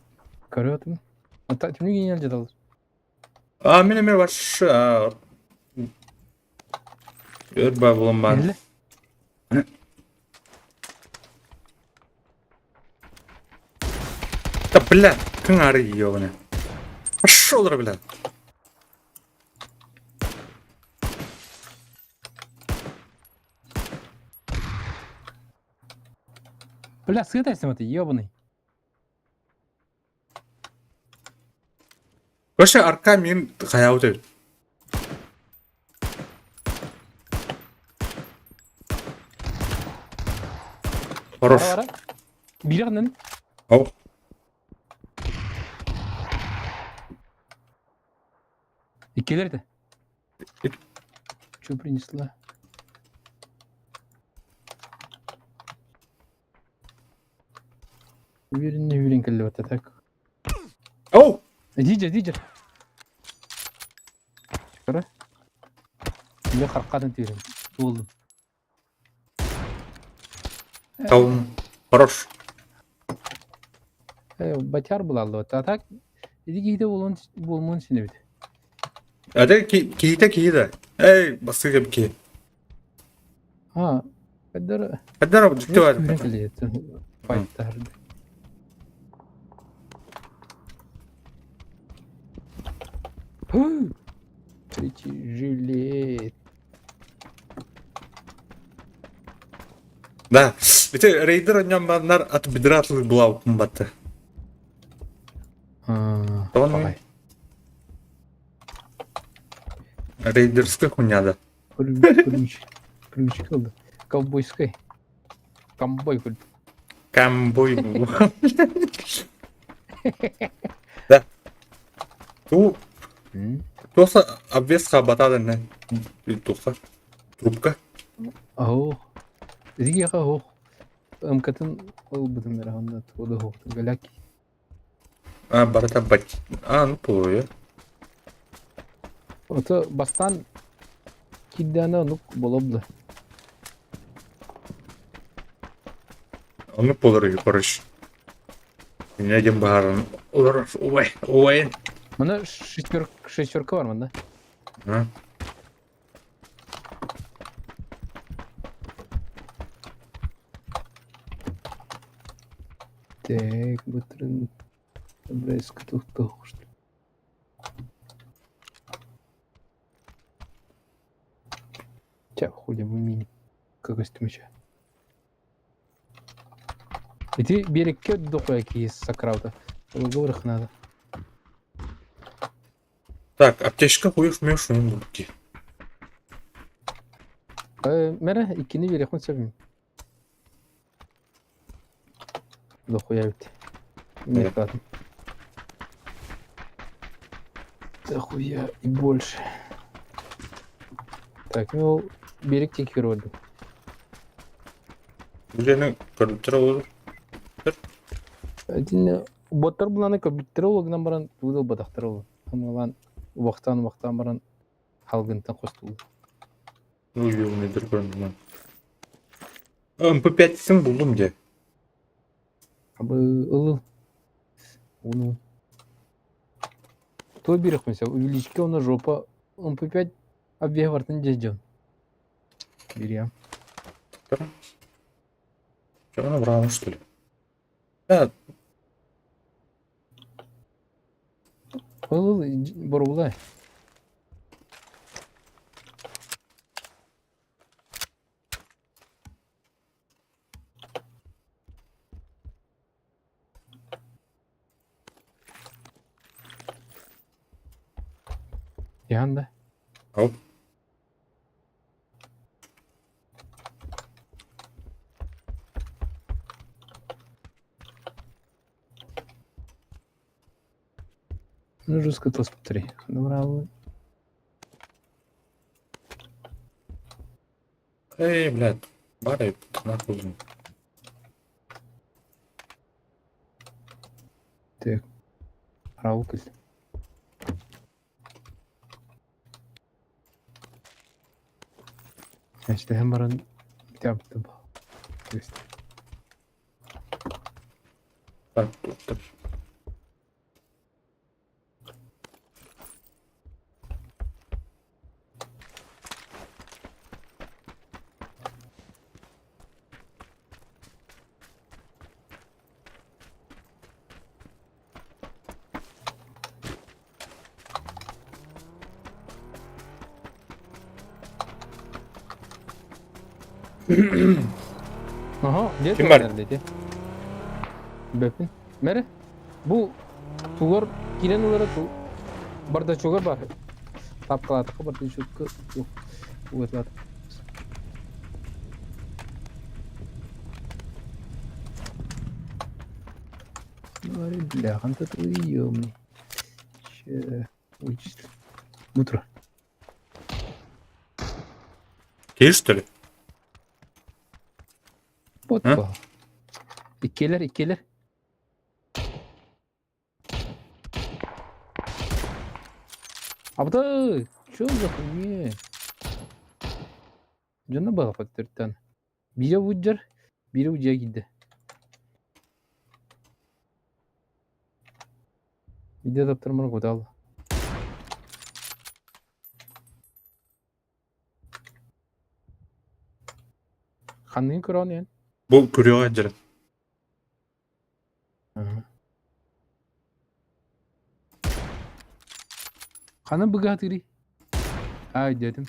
Speaker 2: көрөтүм. Ата түнү гениал жадал.
Speaker 1: А, мен эме ваш... Өр бабылым бар. Да, бля, кың ары ёбаный. Пошел, бля.
Speaker 2: Бля, сытайсың это, ёбаный.
Speaker 1: Вообще арка мен хаяуты. Хорош.
Speaker 2: Биргнен.
Speaker 1: Ау.
Speaker 2: Иккилерде. Что принесла? Үөрүннэ үүрэн кэллибэт так.
Speaker 1: Оу!
Speaker 2: Дидер, дидер. Көрө. Мен харкадан тиэрем. Туолдум.
Speaker 1: Таун. Хорош.
Speaker 2: Батяр булаллыбыт. А так иди киһитэ буолуон буолмуон син эбит.
Speaker 1: Ate киһитэ киһи да. Эй, бассыга киһи.
Speaker 2: А, Эдэр
Speaker 1: Эдэр дьикти бар.
Speaker 2: Үүрэн кэлиэт. Файттар. Третий жилет.
Speaker 1: Да. Ити рейдер онньон барнар от бедра булауппун батты.
Speaker 2: Тоҕо
Speaker 1: Рейдерская хуйня, да.
Speaker 2: Ключ. Ключ кылды. Ковбойскай. Комбой культ.
Speaker 1: Комбой. Да. Ту туоса обвесха батадан туха трубка.
Speaker 2: Оо. Зигиха ох. Ымкатын ылбытым эрэ онно туода хоохтун галяк.
Speaker 1: А, барыта бат. А, ну полуя.
Speaker 2: Ото бастаан киирдэҕинэ оннук буолуо
Speaker 1: Оннук буолар үһү, короче. Инньэ диэн быһааран олорор убай, убайын.
Speaker 2: Мана шестерка бар манда.
Speaker 1: А?
Speaker 2: Так, бытрын что. Ча, хули мы мини. Костюмча. Ити биэрэккэ дохуя киһи сакраута. Говорих надо.
Speaker 1: Так, аптечка хуев меш бурки.
Speaker 2: Мэрэ иккини биэриэхпин сөбүм. Дохуя эбит. Мехтаатым. Дохуя и больше. Так, ну биэрик диэки көрүөрдүм.
Speaker 1: Үлэни көрдүрэ olur.
Speaker 2: Итиннэ боттар буланы көрбүттэрэ ол гынан баран тугу да ылбатахтара ол. Хамыылаан убахтаан-убахтаан баран халгынтан хостууллар.
Speaker 1: Ну, ёбаный көрдүм. МП5-син булдум дьэ.
Speaker 2: Абы ылыл. Уну. То биэриэхпин сөп. Увеличка уонна жопа МП5 объеһа барытын дьэ дьон. Бириэм.
Speaker 1: Что набрал, что ли? Да,
Speaker 2: Ыл боробулай. Яһан да.
Speaker 1: Оп.
Speaker 2: Ну, жестко то смотри. Набрал.
Speaker 1: Эй, блядь, барай, нахуй.
Speaker 2: Так. Раукель. Эстэһэн баран бүтээбиттэ
Speaker 1: Так, доктор.
Speaker 2: Аха, дьэ
Speaker 1: Ким бар?
Speaker 2: диэти. Бэппин. Мэрэ, бу тугар киирэн ылара ту бардачогар бар. Тапкалаатахха бардачокка суох. Уотлаат. Бля, ханта твою Че, вычислил. Утро.
Speaker 1: Ты что ли?
Speaker 2: Вот
Speaker 1: А?
Speaker 2: Иккилэр, иккилэр. Абытай, чё за хуйня? Дьоно баҕапаттартан. Биирэ удьар, биирэ удьа киирдэ. Биирдэ таптармар кутал. Ханныгын көрөҕүн эн?
Speaker 1: Бу күрүөҕэ дьарык.
Speaker 2: Ханан быгаатыырый? Аа өйдөөтүм.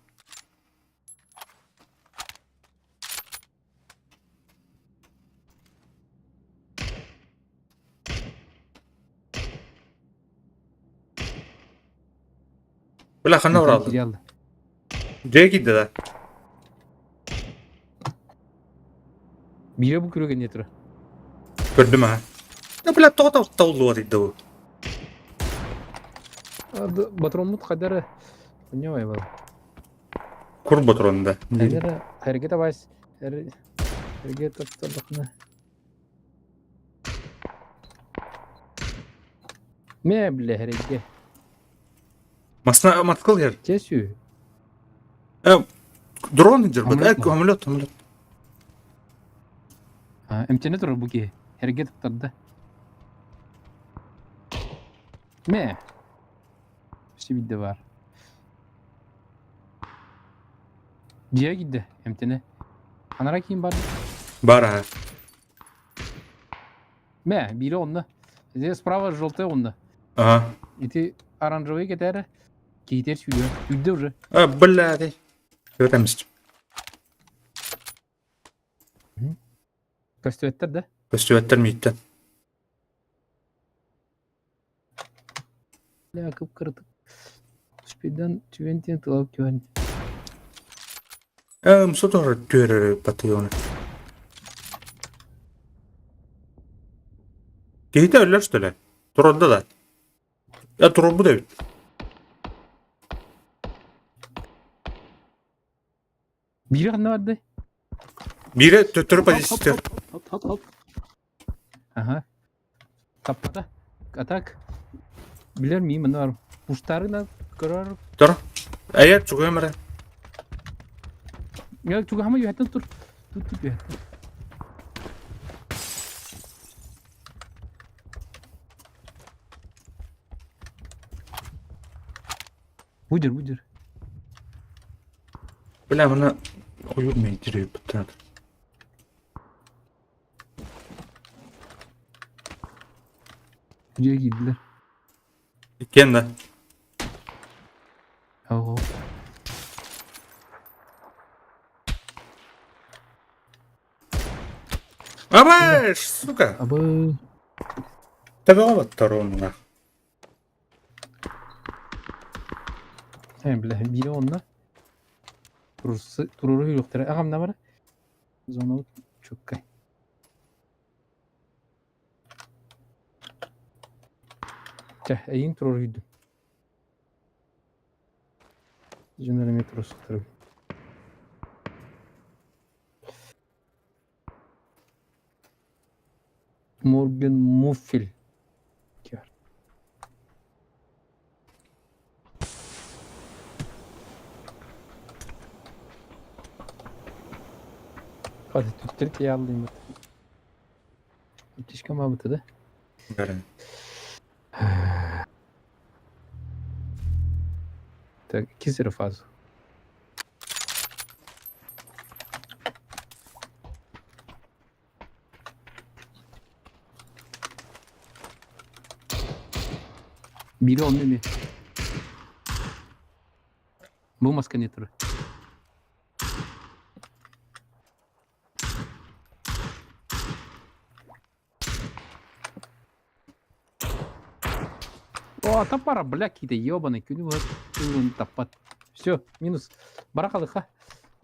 Speaker 1: Бля, ханна
Speaker 2: Интэн
Speaker 1: бараллар?
Speaker 2: кириэл.
Speaker 1: Дьиэ киирдэ да?
Speaker 2: Биирэ бу күрүө кэнниэ турар.
Speaker 1: Көрдүм аха. Да, бля, тоҕо тауллуа дийдэ бу?
Speaker 2: Батроммут хайдары не бар.
Speaker 1: Кур батрон да.
Speaker 2: Хайдары хэрге табайс. Хэрге таптардахына. Мэ бля хэрге.
Speaker 1: Масна маткыл ер.
Speaker 2: Чесүү.
Speaker 1: Дрон дьырбыт.
Speaker 2: Самолет
Speaker 1: Э, самолет, самолет.
Speaker 2: Эмтэнэ турар бу киһи. Эргэ туттарда. Мэ. Сибидде бар. Дьиэ киирдэ эмтэнэ. Анара киин бар.
Speaker 1: Бар аха.
Speaker 2: Мэ, биирэ онно. Здесь справа желтая онно.
Speaker 1: Ага.
Speaker 2: Ити оранжевый кетээр киитэр сүүрүө. Сүүрдэ уже.
Speaker 1: А, блядь. Көтэмс.
Speaker 2: Көстүбэттэр да?
Speaker 1: Көстүбэттэр мииттэн.
Speaker 2: Бля, кып-кыратык. Спидан түбэн тылап түһэн.
Speaker 1: Э, мсо тоже түөрөр батыйоны. Киһитэ өллөр что ли? Турорда да. Я турорбут эбит.
Speaker 2: Биирэ ханна барды?
Speaker 1: Биирэ төттөрү позиция.
Speaker 2: Хоп, хоп, хоп. Ага. Таппата. А так билэр миим манна бар. Пуштарына көрөр.
Speaker 1: Тур. Эйэ, чугуйам эрэ.
Speaker 2: Я чугаһама үөһэттэн тур. Тут тут үөһэттэн. Выдер, выдер.
Speaker 1: Бля, мана ойуур мейдир бутаад.
Speaker 2: Дьиэ киирдилэр.
Speaker 1: Иккиэн да.
Speaker 2: Оо.
Speaker 1: Абаш, сука.
Speaker 2: Абы.
Speaker 1: Төбөҕө баттар онна.
Speaker 2: Э, бля, биирэ онно. Туруору үүрүөхтэрэ. Аҕам да бара. Зонабыт чуккай. Чэ, эйиин туруору үүрдүм. Дьоннор эмиэ туруорсуохтара. Морген Муффель. Hadi түттэр тиийэллииммит. Птичка маабыта да?
Speaker 1: Бэрин.
Speaker 2: Так, иккис эрэ фаза. Биирэ онно эмиэ. Бу маска не турар. О, таппара, бля, какие-то ебаный, күнү быһа ылын таппат. Все, минус. Барахалыха.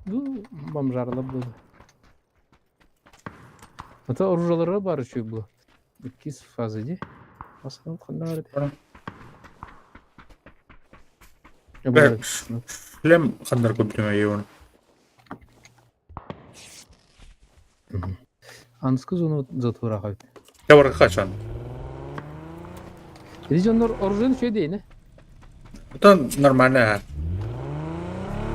Speaker 2: Ну, бомжарлар было. Это оружиелары бар еще было. Иккис фаза ди. Баскан ханна бар ити.
Speaker 1: Бля, шлем хандар көптүмэ йоон.
Speaker 2: Анскы зону затвора хабит.
Speaker 1: Табарга качан.
Speaker 2: Ити дьоннор оружиен үчүгэй диэни.
Speaker 1: Это нормально.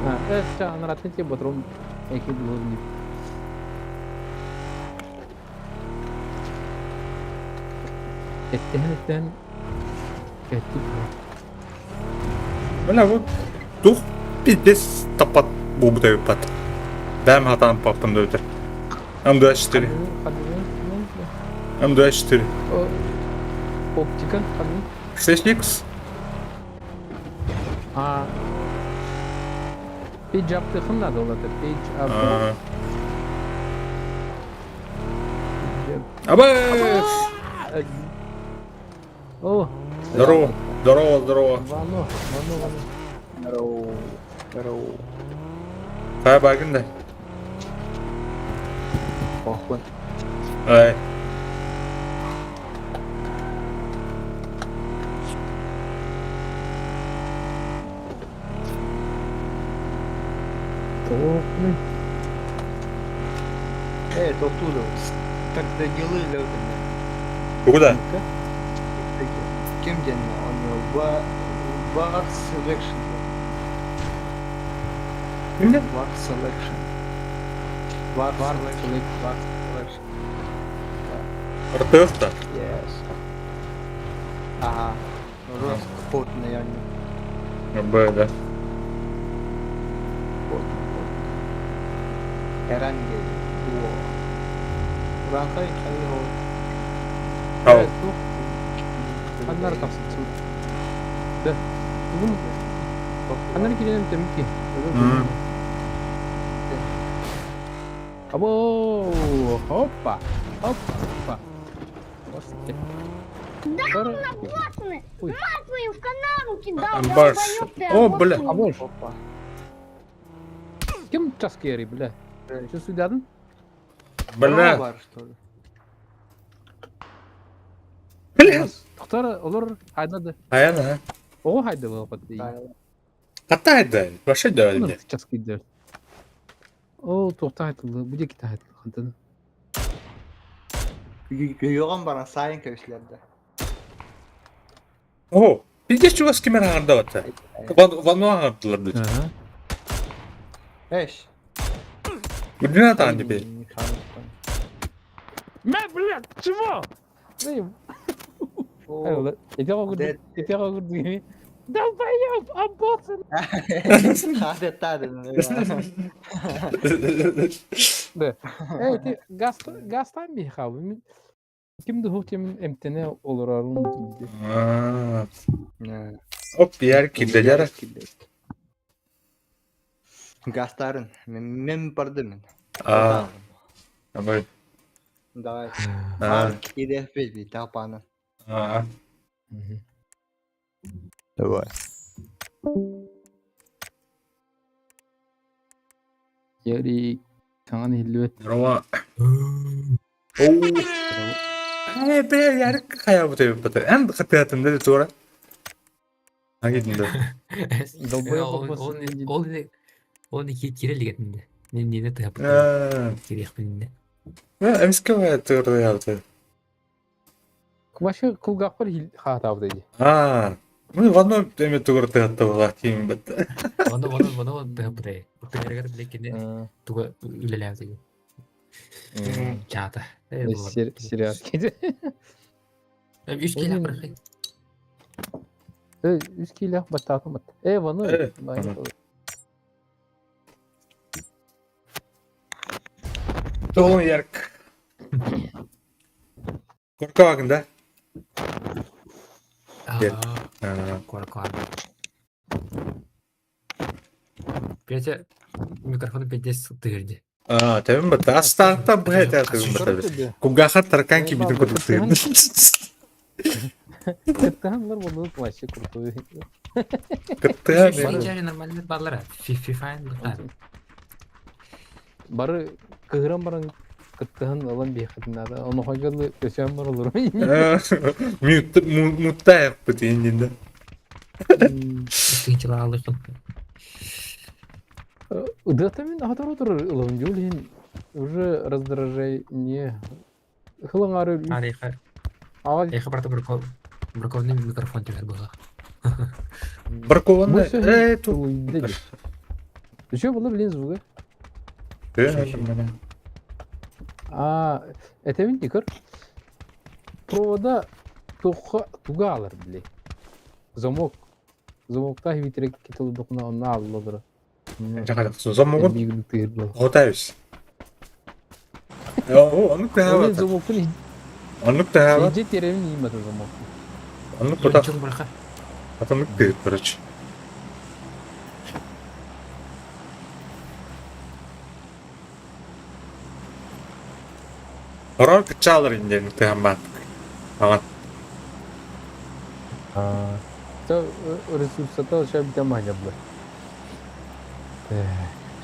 Speaker 2: А, это анаратын те батром эки булur дип. Эттэһэн эттэһэн кэттик.
Speaker 1: Бля, вот тух пиздец таппат буолбута эбиппат. Бэм хатаан паппын да өтөр. М24. М24.
Speaker 2: Оптика ханны?
Speaker 1: 6X.
Speaker 2: А Page up надо ол это page up.
Speaker 1: Абай!
Speaker 2: О!
Speaker 1: Здорово, здорово, здорово.
Speaker 2: Вано, вано, вано.
Speaker 4: Здорово, здорово.
Speaker 1: Хайа баагын да.
Speaker 4: Похуй.
Speaker 1: Ай.
Speaker 2: Тоқны.
Speaker 4: Э, тоқтуду. Так дагилы лөтүнэ.
Speaker 1: Куда?
Speaker 4: Ким диэн ону War Selection.
Speaker 1: Кимде?
Speaker 4: War Selection. War Selection. War Selection.
Speaker 1: РТФ-та?
Speaker 4: Yes. Ага. Рост потный они.
Speaker 1: Б, да.
Speaker 4: Потный, потный. Эрангель. Во. Уранхай хайо.
Speaker 1: Ау.
Speaker 2: Ханнар тахсып. Да. Бүгін ханнар киренем темки. Або, хопа, хопа. Господи.
Speaker 5: Да
Speaker 2: Тор-
Speaker 5: он обоссанный!
Speaker 2: Ой.
Speaker 5: Мать твою в канаву кидал,
Speaker 1: Амбаш.
Speaker 5: долбоёб ты
Speaker 1: О, бля.
Speaker 5: обоссанный.
Speaker 2: Абош.
Speaker 4: Опа.
Speaker 2: Ким час кери, бля? Что судядın?
Speaker 1: Бля.
Speaker 4: Бар, что ли?
Speaker 1: Бля.
Speaker 2: Тохтар олар хайдады.
Speaker 1: Аяна.
Speaker 2: О хайды болпат.
Speaker 1: Катай да. Вообще да.
Speaker 2: Час киде. О, тохта айтылды. Бу жеки айтылды. Хантан.
Speaker 4: Йоған баран сайын көшлерді.
Speaker 1: О, пиздец чувас кимер аңырда батта. Вану аңырдылар дейді.
Speaker 2: Ага.
Speaker 4: Эш.
Speaker 1: Гүлден атаған деп.
Speaker 2: Мә, бля, чего? Эти Долбоёб, обоссан! Да. Эй, ти газ газтан би хабы. Ким дух тем эмтене олорорун диди.
Speaker 1: Оп, яр килделер.
Speaker 4: Гастарын. Мен бардым мен.
Speaker 1: А, абай.
Speaker 4: Давай.
Speaker 1: А,
Speaker 4: Иде би тапаны.
Speaker 1: а.
Speaker 4: Давай.
Speaker 2: Яри саңан хиллүет.
Speaker 1: Здорово. Оу. Э, бля, яр кая бу тебе бата. Эн хатыатым да тура. Агидинде.
Speaker 2: Долбоёб обоссан диди.
Speaker 6: Ол ол не кирелигетинде. Мен не тыгап
Speaker 1: А,
Speaker 6: кирехпинде.
Speaker 1: эмске ва тура ялты.
Speaker 2: Вообще кулгакпар хил хатабы диди.
Speaker 1: А, мы в одном теме тугур тыгатты була кийин бат.
Speaker 6: Оны оны оны тыгап бре. Тыгыргар блекене туга үлеләп Чата.
Speaker 2: Сериал кеди.
Speaker 6: Үч киле бир.
Speaker 2: Э, үс киле баттатым бат. Э, ваны.
Speaker 1: Э, Толун ярк. Коркагын да?
Speaker 6: Аа, коркар. Петя микрофон пиздец тыгырды.
Speaker 1: А, тебин бат. Астарта бхэ тебин бат. Кугаха таркан ки битин кутук тыгын.
Speaker 2: Кыттыһанлар болуп вообще крутой.
Speaker 1: Кыттыга
Speaker 6: Фичари нормально баллара. Фифа
Speaker 2: Бары кыгыран баран кыттыһан алан биэхэтин Оны хойгалы өсөөн бар олор.
Speaker 1: Мют мутта яппыт индинде.
Speaker 6: Тынчыла алыкын.
Speaker 2: Да мен хатар отур ылым жулин уже раздражение. Хылыңары
Speaker 6: Ареха.
Speaker 2: Ага
Speaker 6: Эха брата бракованный микрофон тегер була.
Speaker 1: Бракованный. Э, тут.
Speaker 2: Еще было, блин, звук. А, это видите, көр. Провода туха туга алар, били. Замок. Замоктаах витрек китолдохуна онно ааллалара.
Speaker 1: Замогун хотайбыз. Оннук таһаабат.
Speaker 2: Замокун
Speaker 1: Оннук таһаабат.
Speaker 2: Иджи теревин иимата замок.
Speaker 1: Оннук пота. Атыннык тыыт, короче. Хорор кыччаалар индиэн тыһан бааттык. Аҕан.
Speaker 2: Ресурсата шабитя махнябла.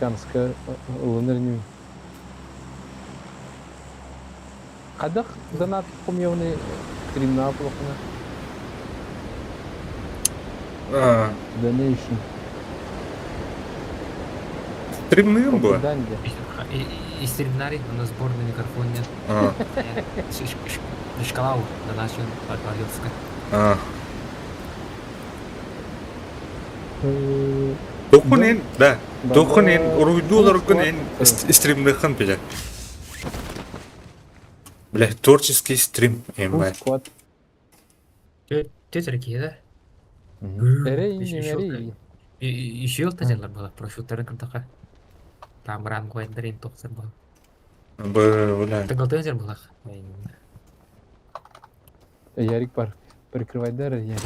Speaker 2: Чанска ылыныр ним. Хадах донат хомьёны стримна плохона. Donation.
Speaker 1: Стримным было?
Speaker 6: И стримнари, у нас сборный микрофон нет. Шкалау на нашем Орелска.
Speaker 1: Тухун да. Тухун эн уруйдууларгын эн стримныхын билэр. Бля, творческий стрим эм
Speaker 2: Склад.
Speaker 6: Тетя да?
Speaker 2: Эрей, не
Speaker 6: Еще тазалар была, прошу кырдака. Там ранг вайндарин тохсар был.
Speaker 1: Бля.
Speaker 6: Тыгалтызер была.
Speaker 2: Ярик бар. Прикрывай дары, Ярик.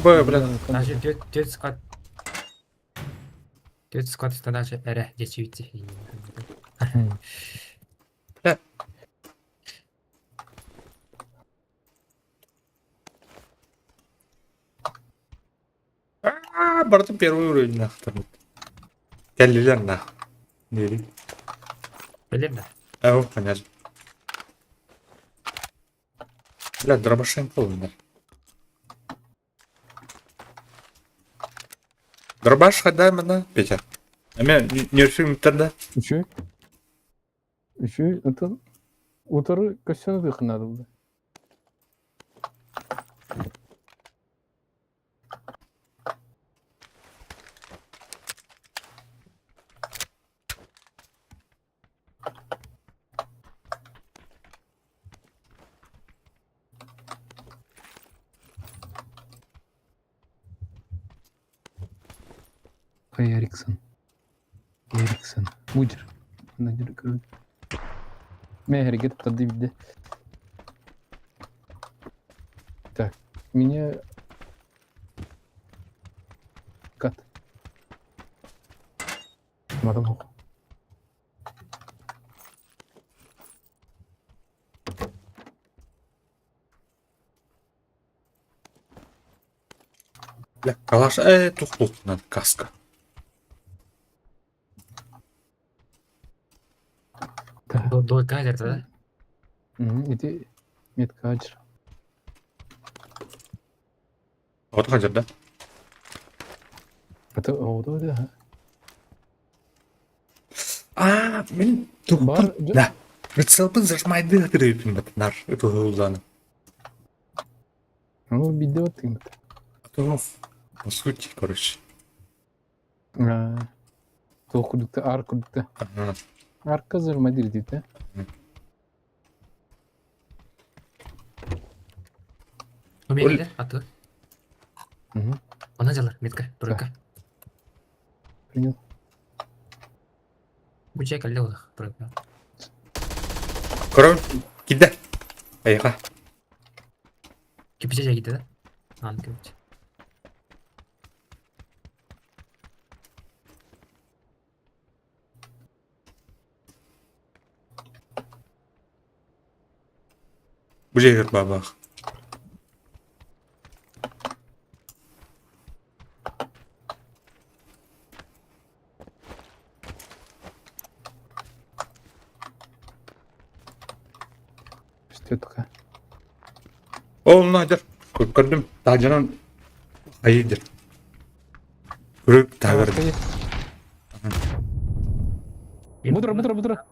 Speaker 1: Б, бля.
Speaker 6: Даже тет склад. Тет склад даже эре дечивите.
Speaker 1: Бля. А, бардым первый уровень нахтан. Кэллилэр нах. Нери.
Speaker 6: Билем да.
Speaker 1: А, понятно. Бля, дробашен полный. Дробаш хадай мана, Петя. А меня не решим тогда.
Speaker 2: Үчү. Үчү, это утары көссөнө дыхнады булды. Эриксон. Эриксон. Мудер. Мэ тады виде. Так, меня... Кат. Матан
Speaker 1: Бля, калаш, тухлук надо каска.
Speaker 6: До кадр, да?
Speaker 2: Иди метка аджр.
Speaker 1: Вот хадер, да?
Speaker 2: Это о, да.
Speaker 1: А, блин,
Speaker 2: Бар,
Speaker 1: Да. Прицелпын зажмайды кірепін бат нар это уланы.
Speaker 2: Ну, видео ты.
Speaker 1: То, по сути, короче.
Speaker 2: А, то кудукта, ар кудукта.
Speaker 1: Ага.
Speaker 2: Арка зажмайды дейді.
Speaker 6: Умели, а ты?
Speaker 2: Угу.
Speaker 6: Она взяла метка, тройка.
Speaker 2: Принял.
Speaker 6: Бучай каллех, тройка.
Speaker 1: Короче, кида. Айға.
Speaker 6: Кипиче жагиды, да? Ан кипиче.
Speaker 1: Бұл жер бабақ.
Speaker 2: Что такое?
Speaker 1: Ол надер. Көрдім. Тажанан айдыр. Көріп тағыр.
Speaker 2: Бутра, бутра, бутра.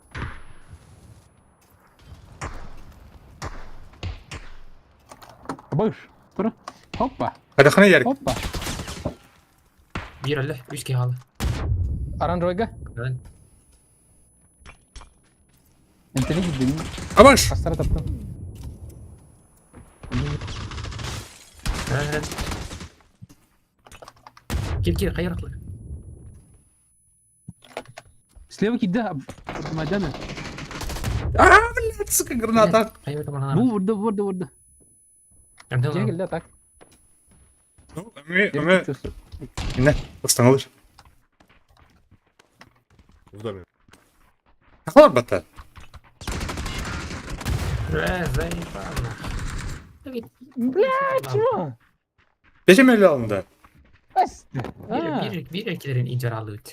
Speaker 2: Быш. Тура. Опа.
Speaker 1: Қадақана ярик.
Speaker 2: Опа.
Speaker 6: Биир өллө, үс киһи хаалла.
Speaker 2: Оранжевойга?
Speaker 6: Көрөн.
Speaker 2: Энтени киирдим.
Speaker 1: Абаш!
Speaker 2: Хастара таптым.
Speaker 6: Көрөн, көрөн. Кир, кир, хайыр атлар.
Speaker 2: Слева киирдэ Майданы.
Speaker 1: А, блядь, сука, граната.
Speaker 6: Хайыр тамарана.
Speaker 2: Бу бурда, бурда, бурда. Дьэ кэллэ так.
Speaker 1: Ну, мы, мы... Не, остановишь.
Speaker 7: В доме.
Speaker 1: Хор бата.
Speaker 6: Бля, заебал нах.
Speaker 2: Бля, чего?
Speaker 1: Бечем алында.
Speaker 2: Ас.
Speaker 6: Бир бир экилерин инжар алып.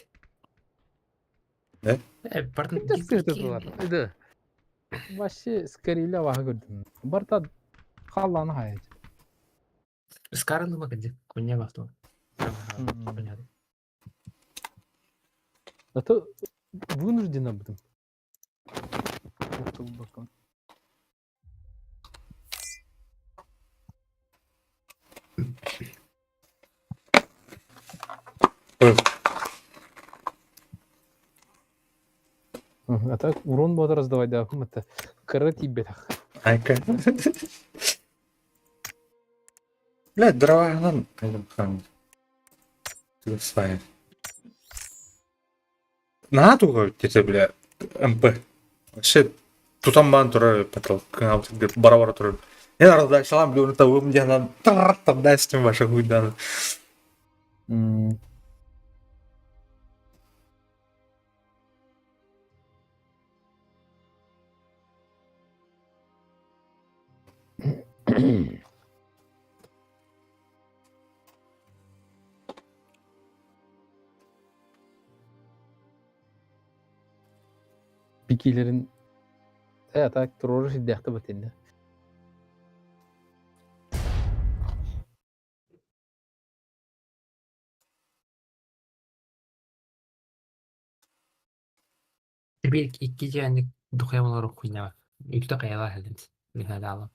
Speaker 1: Не?
Speaker 6: Э, бардын.
Speaker 2: Да сырты бар. Да. Вообще, скорее ваха көрдүм. Барта халланы хайт.
Speaker 6: Скарылы ма кенде? Коня бахту. Понятно.
Speaker 2: А то вынуждена будем. А так урон буолар раздавайдаабым это кыра тиийбэтэх.
Speaker 1: Айка. Блядь, дрова хан. Наһаа туга где бля МП. Вообще тутан баан турар потолок бара бара турар. Я раздачалам, бля, того мне на там дастим ваша хуйда.
Speaker 2: Пикилерин э так турору сиддээхтэ батинна.
Speaker 6: Бир икки жээник духуя болор хуйня. Үтө каяла хелдим. Михаил алат.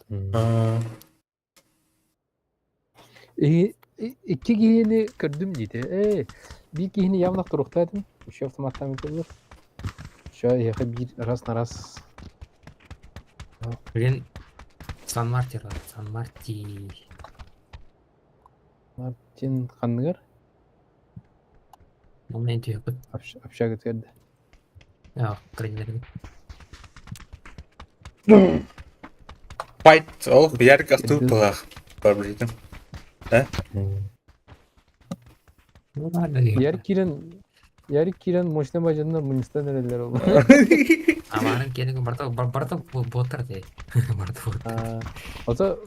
Speaker 2: Икки киһини көрдүм диите. Э, биир киһини явно туруктаатым. Еще автоматтан көрдүр. Еще эһиэхэ биир раз на раз.
Speaker 6: Блин, Сан Мартир, Сан Марти.
Speaker 2: Мартин ханныгар
Speaker 6: Ол мен түйөкүт.
Speaker 2: Общага терде.
Speaker 6: Я, тренер.
Speaker 1: Файт, ол ярик астыл пылах. Барбритым.
Speaker 6: Ну ладно.
Speaker 2: Ярик киирэн Ярик киирэн мощный бажаннар мунистан эрэллэр ол.
Speaker 6: Амарын келин барта барта ботар де. Барта ботар.
Speaker 2: Ото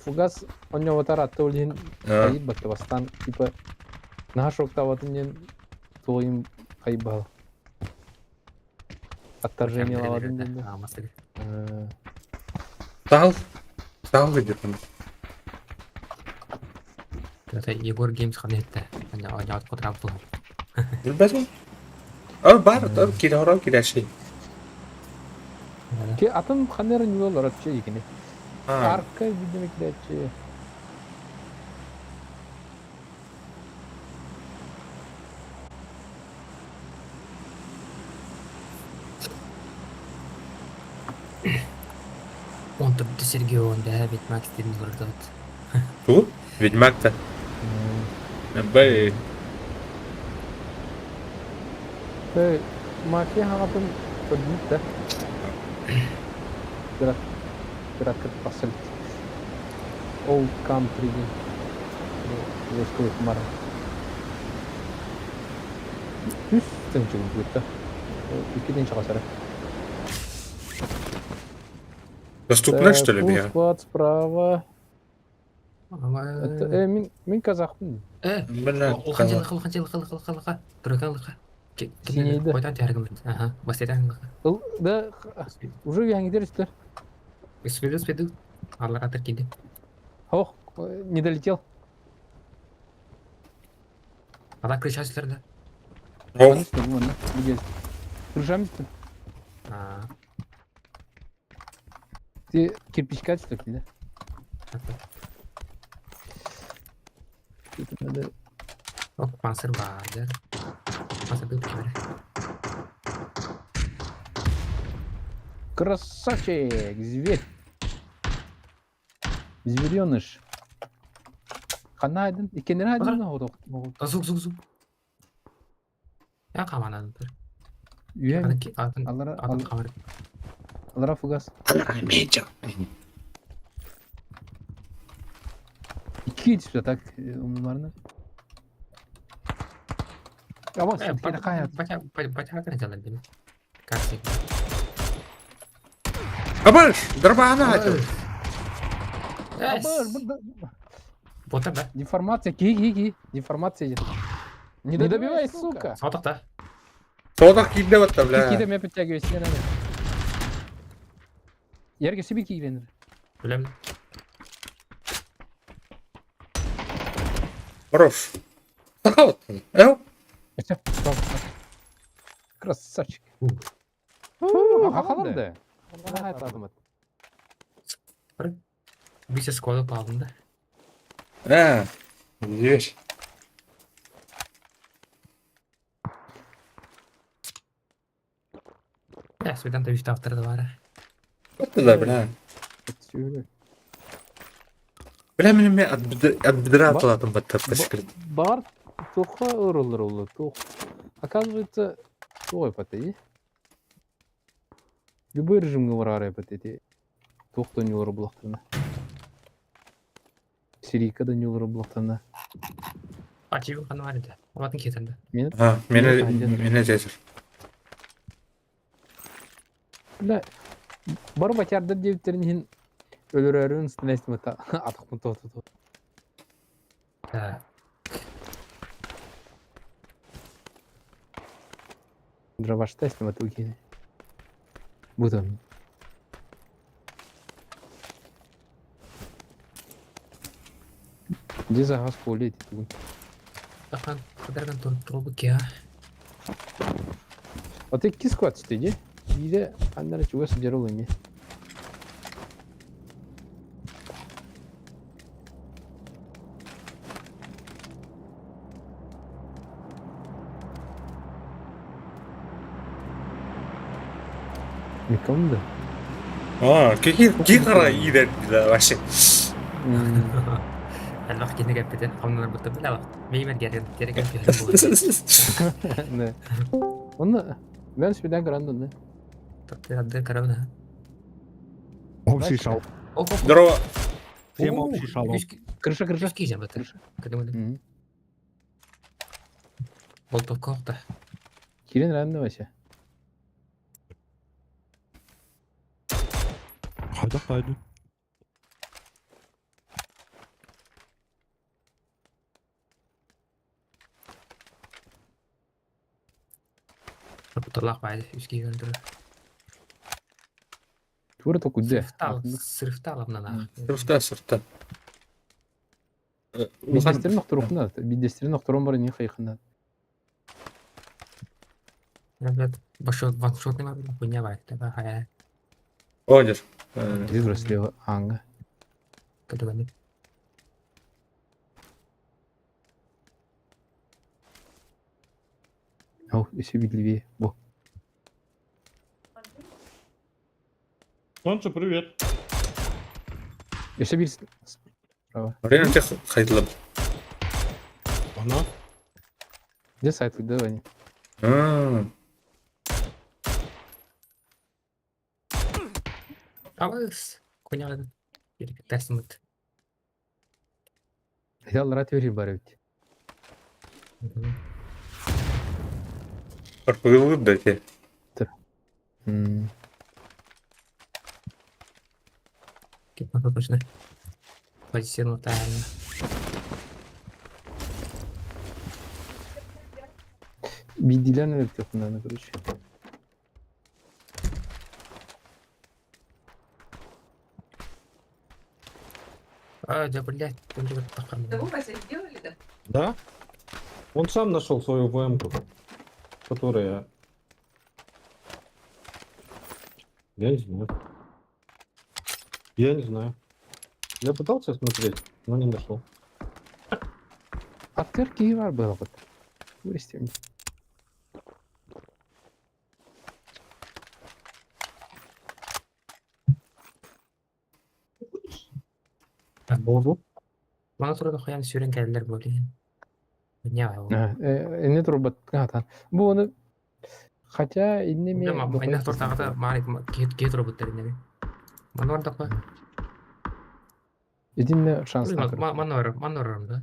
Speaker 2: фугас онньоботар атта ол иһин хайыр бакка бастаан типа наһаа шоктаабатын диэн туойум хайбал. Отторжение лаватын диэн.
Speaker 1: Тал. Тал где-то.
Speaker 6: Это Егор Геймс ханетте. Ана ана котрап был.
Speaker 1: Билбэтим. Ол бар, ол кире хороо киреши.
Speaker 2: Ки атын ханнера ньюолар атчы икини. Арка видимо киречи.
Speaker 6: Он тут Сергей, он да, ведь Макс ты не вырдот.
Speaker 1: Ту? Ведьмак-то. Бэй.
Speaker 2: Э, мафия хаҕатын көрдүмүт да. Пират пират тахсыбыт. Old Country диэн. Войсковой мара. Үс тынчы будет. Икки тынчы хасара.
Speaker 1: Доступно, что ли, бия?
Speaker 2: Склад справа. Это, мин, мин казахпын.
Speaker 6: Э,
Speaker 1: Бля,
Speaker 6: улахан жылы, улахан жылы, улахан улахан Туракан улахан.
Speaker 2: Синейді.
Speaker 6: Қойдан тәргім. Ага, бастайдан улахан.
Speaker 2: Да, уже яңгидер үстер.
Speaker 6: Успеду, успеду. Арларға тіркелді.
Speaker 2: Ох, не долетел.
Speaker 6: Ала крыша үстілерді.
Speaker 1: О,
Speaker 2: Крышам үстер. Ты кирпичка үстер, да? Это надо...
Speaker 6: Панцир баар. Панцир кимэрэ.
Speaker 2: Красавчик, зверь. Звереныш. Ханна айдын? Иккеннere айдын
Speaker 6: Сук сук сук. Я каманан.
Speaker 2: Үйә
Speaker 6: Атын
Speaker 2: алара
Speaker 6: атын камер.
Speaker 2: алара фугас. İki yetişti так умнарны. Аба сен кая?
Speaker 6: Батя батя кара бини. Картик.
Speaker 1: Абаш, дробана это.
Speaker 6: Бота да.
Speaker 2: Деформация, ки ки ки. Деформация. Не добивай, сука.
Speaker 6: Саутак да.
Speaker 1: Содақ киді батта, бля.
Speaker 2: Киді мен подтягивай сен аны. Ерге себе кигенер.
Speaker 6: Билем.
Speaker 1: Хорош. Саха Эу.
Speaker 2: Красавчик. Хахаларды.
Speaker 6: Бисе скода палдым да.
Speaker 1: А, здесь.
Speaker 6: Я свидан да үстә авторы да бар.
Speaker 1: Вот да, бля. Бля, меня от бедра атлатым батта пашкрит.
Speaker 2: Бар тоха ырылыр олы, тох. Оказывается, той паты. Любой режимге барар эпат эти. Тохто не булактана. Сирийка да не булактана.
Speaker 6: Ачивын каны бар иде. Олатын кетенде.
Speaker 2: Мен
Speaker 1: А, меня меня здесь.
Speaker 2: Бля, бар батярдар девтерин хин өлөрөрүн стенестим та атыкмын то то.
Speaker 6: Да.
Speaker 2: Дробаш тестим от уки. Бутон. Где за газ поле
Speaker 6: Тахан кадарган тур трубы кия.
Speaker 2: А ты киску отстыди. Биде аннара чуга сидерол эми. Никому да.
Speaker 1: А, какие кихара идет, да, вообще.
Speaker 6: Әлбәк кене кәппетен хамнар бутты била. Меймер герен керек
Speaker 2: Да. Он мен свидан грандон, да.
Speaker 6: Тапты каравна.
Speaker 7: Общий шал.
Speaker 1: Здорово.
Speaker 7: Всем общий шалом.
Speaker 2: Крыша, крыша.
Speaker 6: Крыша бата.
Speaker 2: Крыша.
Speaker 6: Кадымы. Болтов кохта.
Speaker 2: Кирин ранны вообще.
Speaker 7: Хайда хайда.
Speaker 6: Буталак байды үске көндүрө.
Speaker 2: Тура только где?
Speaker 6: Сырфтал, сырфтал абнана.
Speaker 1: Сырфта, сырфта.
Speaker 2: Бидестерин охторухна, бидестерин охторон бар не хайхна.
Speaker 6: Ребят, башот ваншот нема хуйня бар. Таба хая.
Speaker 1: Одер.
Speaker 2: Выброс слева анга.
Speaker 6: Кадыганы.
Speaker 2: О, еще вид левее. Во.
Speaker 8: Солнце, привет.
Speaker 2: Еще вид справа.
Speaker 1: Время тех хайдлаб.
Speaker 8: Она?
Speaker 2: Где сайт? Давай.
Speaker 1: А,
Speaker 6: Абыс. Хуйня. Перекатасмыт.
Speaker 2: Хотел рад верить барить.
Speaker 1: Арпылы да те.
Speaker 6: Кипма точно. Позиционно тайна.
Speaker 2: Бидилен верить надо, короче.
Speaker 6: А, да, блядь, он же
Speaker 3: Да вы Вася сделали, да?
Speaker 8: Да? Он сам нашел свою ВМ-ку, которая... Я не знаю. Я не знаю. Я пытался смотреть, но не нашел.
Speaker 2: Аттыгар киһи баар буолабыт. Истим.
Speaker 7: Буолу.
Speaker 6: Мана турар хайан сүүрэн кэллэр буолуйан.
Speaker 2: Инне турбат хатан. Бу оны хотя инне ме
Speaker 6: Майна тортаҕата мааны киһи турбуттар иннеби. Манна бардахха.
Speaker 2: Итинне шанс
Speaker 6: Манна барар, манна барарым да.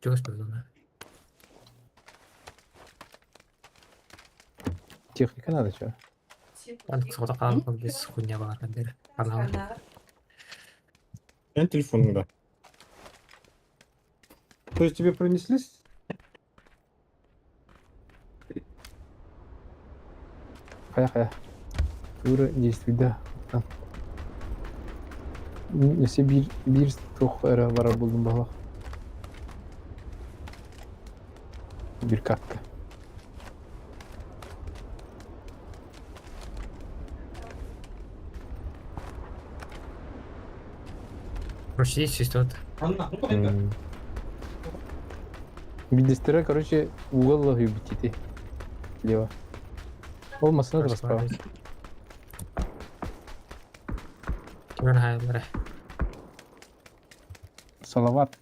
Speaker 6: Чугас буолла.
Speaker 2: Техника надо что?
Speaker 6: Соҕотох хаалан без хуйня баар кандыр. Анаалар.
Speaker 8: Я телефон, да. То есть тебе принесли?
Speaker 2: Хайа хайа. Тура действуй да. Өссө биир биир туох эрэ барар булдум баҕалаах. Биир катка.
Speaker 6: Короче, есть чисто
Speaker 2: Бидестера, короче, угол үбүтити. Слева. Ол массына да справа. Салават.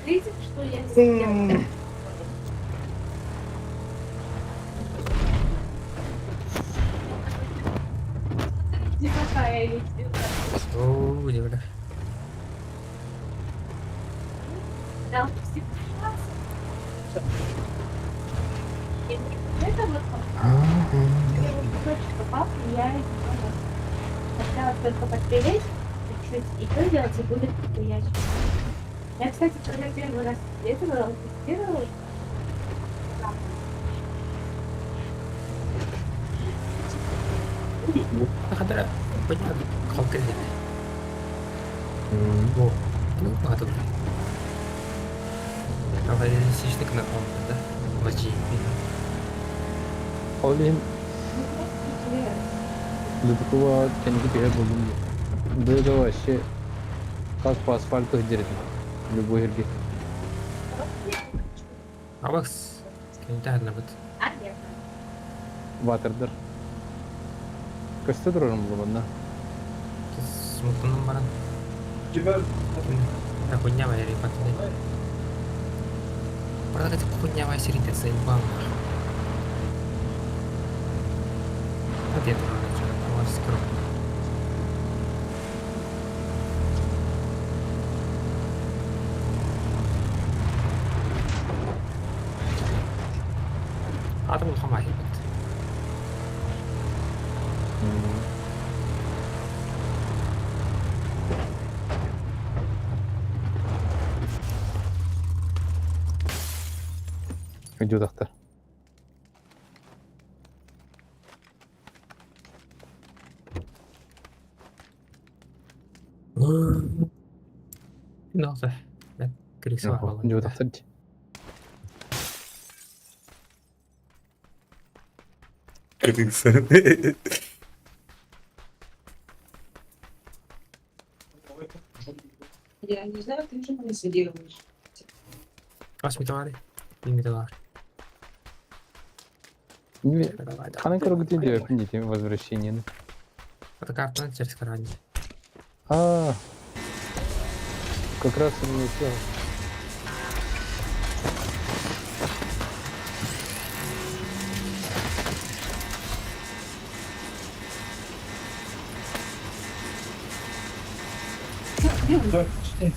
Speaker 3: Видите, что я сделала? Смотрите, какая я сделала.
Speaker 6: Оо, дебеле.
Speaker 3: Дал все Это вот кусочек попал, и я немного хотела только подпереть чуть-чуть, и то делать, и будет стоять. Я, кстати, когда первый раз исследовала, тестировала,
Speaker 6: Хадара, понятно, халка Во, ну, надо. Давай, сичник на да? Бачи.
Speaker 2: Ол иһин до такого кэнники түһэр буоллум дии. До этого вообще как по асфальту сдерет любой эрги.
Speaker 6: Абакс. Кэнтэ бут.
Speaker 3: А, нет.
Speaker 2: Ватердер. Көстө турарым булабанна.
Speaker 6: Смутунун баран.
Speaker 8: Тебя
Speaker 6: Хуйня вайри патны. Правда, это хуйня вайсери заебал. Вот я тоже начал. У вас скоро. Атом хамай.
Speaker 2: Идет.
Speaker 6: No, крыса.
Speaker 2: Идет ахтар.
Speaker 1: Крыса.
Speaker 3: Я не знаю, ты же не сделаешь.
Speaker 6: Ас металлари. И металлари.
Speaker 2: Ханан көргүтүн диэппин дии возвращение.
Speaker 6: Это карта через карань.
Speaker 2: А, как раз он не успел.
Speaker 8: Да, читай.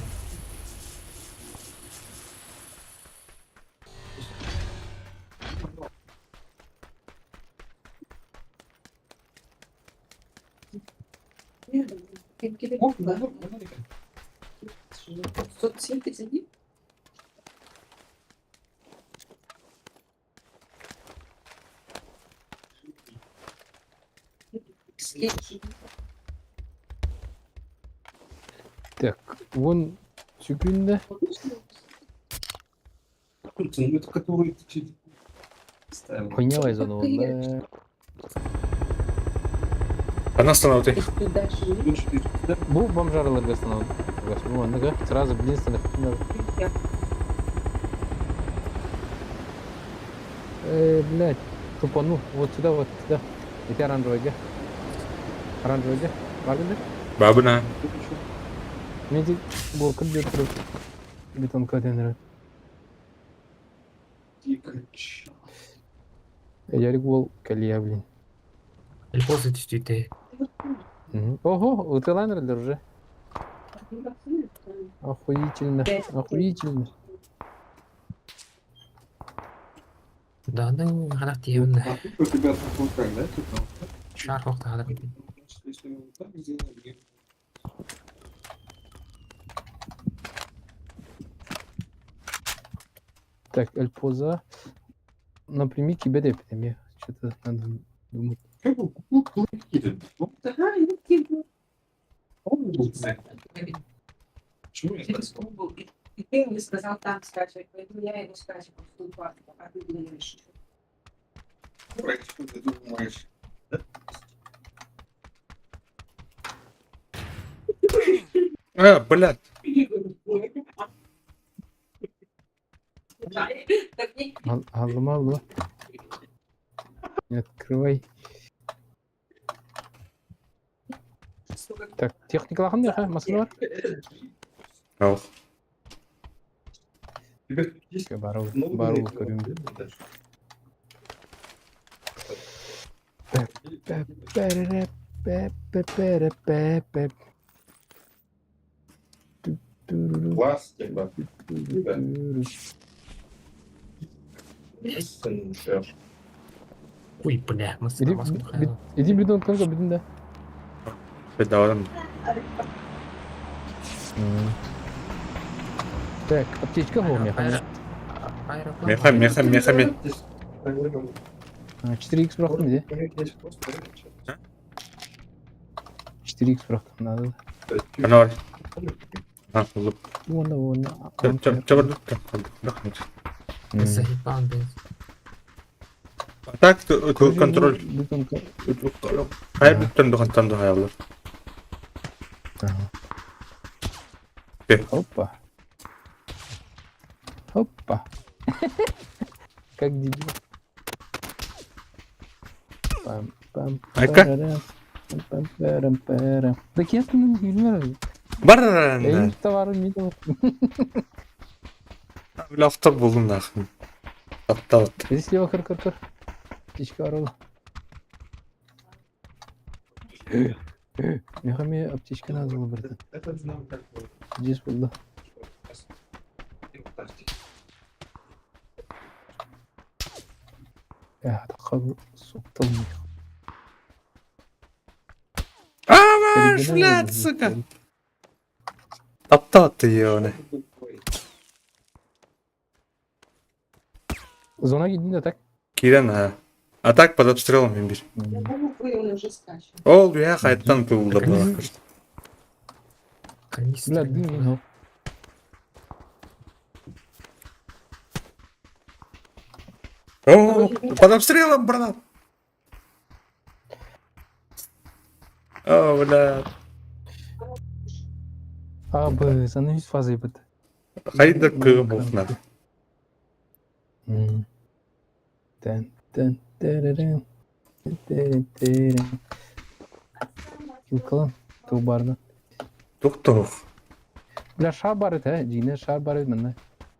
Speaker 3: Соцсети сиди.
Speaker 2: Так, вон сүгүндэ.
Speaker 8: Это который ты
Speaker 2: Хуйнявая зона буолла.
Speaker 1: Она остановит.
Speaker 9: Ты дальше увидишь?
Speaker 2: Бу бомжараларга остановил. Бу манныга сразу блин блядь, тупану. Вот сюда, вот сюда. Ити оранжевый Оранжевый Бардыр?
Speaker 1: Бабына.
Speaker 2: Мен горка бьет бетон контейнер. Ярик бол калия, блин.
Speaker 6: Эльпозы түстүйте.
Speaker 2: Ого, утыланерлер уже. Охуительно, охуительно.
Speaker 6: Да, ну, ханах тиевна.
Speaker 10: А тут у тебя вот так, да, типа?
Speaker 6: Шар хохта ханах.
Speaker 10: Значит, если мы вот так сделаем,
Speaker 2: Так, Эльпоза. Напрямик тебе эпидемия. Что-то надо думать.
Speaker 10: Как бы кулаки
Speaker 9: Ага, и тигр.
Speaker 10: Почему я так
Speaker 9: Через угол. И ты мне сказал там скачивать, поэтому я его скачивал в ту папку, а ты думаешь.
Speaker 10: Что ты думаешь?
Speaker 1: А, блядь.
Speaker 2: Алло, алло. Не открывай. Так, техника лахын машина бар?
Speaker 1: Ох.
Speaker 2: Бару, бару көрүм.
Speaker 10: Класс, типа.
Speaker 6: Ой, бля,
Speaker 2: Иди, иди бидон канга бидин да.
Speaker 1: Давай.
Speaker 2: Так, аптечка был меха.
Speaker 1: Меха, меха, меха, меха.
Speaker 2: 4х бырақтым где? 4х бырақтым надо.
Speaker 1: Анар. А, луп.
Speaker 2: Вон, вон.
Speaker 6: Заебан, блядь.
Speaker 1: Так, контроль. Хайр бүттен духантан духаялар.
Speaker 2: Опа. Опа. Как дебил. Пам пам.
Speaker 1: Айка.
Speaker 2: Пам парам парам. Так я там не знаю.
Speaker 1: Бар.
Speaker 2: Эй, товары не дал.
Speaker 1: Бля, автор булдum нахуй. Атталат.
Speaker 2: Здесь слева кыр кыр кыр. Птичка орла. Мехами аптечка надо было, братан.
Speaker 10: Этот знак как бы.
Speaker 2: Здесь был, да.
Speaker 1: А, блядь, сука. Таптал ты ее.
Speaker 2: Зона гидин да так?
Speaker 1: Кирен, а. А так под обстрелом имбирь. Ол, я хайттан пылда была.
Speaker 2: Бля, дым,
Speaker 1: О, под обстрелом, брат! О, бля.
Speaker 2: А, б, занавес фазы бит.
Speaker 1: Хайда кым бухна.
Speaker 2: Тен, тен, теререн, терен, терен. Килкалан, тубарна.
Speaker 1: Тук-тук.
Speaker 2: Бля, шар бар это, дина, шар бар это,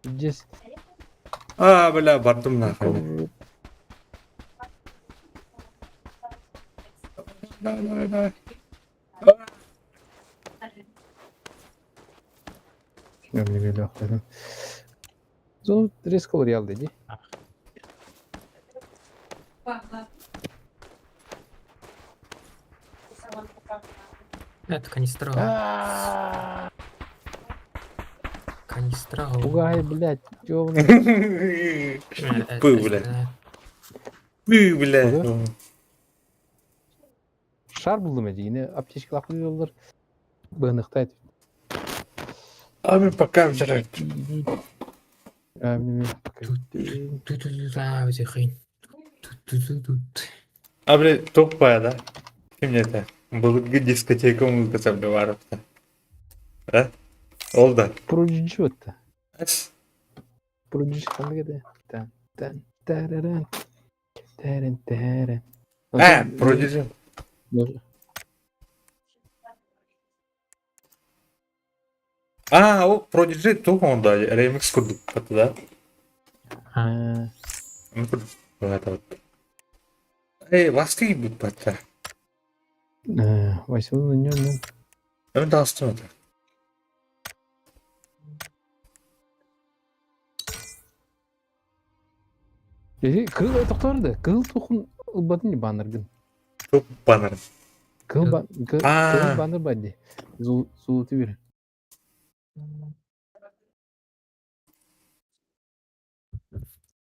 Speaker 2: Здесь.
Speaker 1: А, бля, бардым нахуй. Давай, давай, давай.
Speaker 2: Зону резко реал деди.
Speaker 6: Это канистра. Канистра.
Speaker 2: Пугай, блядь, ёбаный.
Speaker 1: Пы, бля. Пы, бля.
Speaker 2: Шар булдum yine аптечка лакылар. Быныктайт.
Speaker 1: Abi пока вчера.
Speaker 2: А, мне пока.
Speaker 6: Ту-ту-ту-ту, Тут-тут-тут.
Speaker 1: А, бля, туох баайа да? Ким диэтэ? Былыргы дискотека музыката бля баарыпта. Э? Ол да.
Speaker 2: Прожжёт.
Speaker 1: Эс.
Speaker 2: Прожжёт ханнык этэ? Тан тан тараран. Тэрэн тэрэн.
Speaker 1: Э, Prodigy. А, ол Prodigy туох оҥордо? Ремикс курдук да?
Speaker 2: Аа,
Speaker 1: Ну, курдук. Вот. Эй, васка киирбит батта.
Speaker 2: Василий на нем.
Speaker 1: Эн таҕыстым этэ.
Speaker 2: Эти кыыл тохтоор да, кыыл тухун ылбатын не баннергын.
Speaker 1: Туох баннер?
Speaker 2: Кыыл бан кыыл
Speaker 1: Аа.
Speaker 2: баннер бар дии. Золоты бер.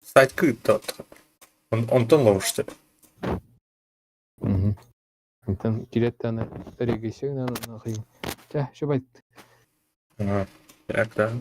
Speaker 1: Сайтка ыытта. Онтон ловушты.
Speaker 2: Онтон килеттаны регистрирован на хый. Ча, шо байт.
Speaker 1: Так, да.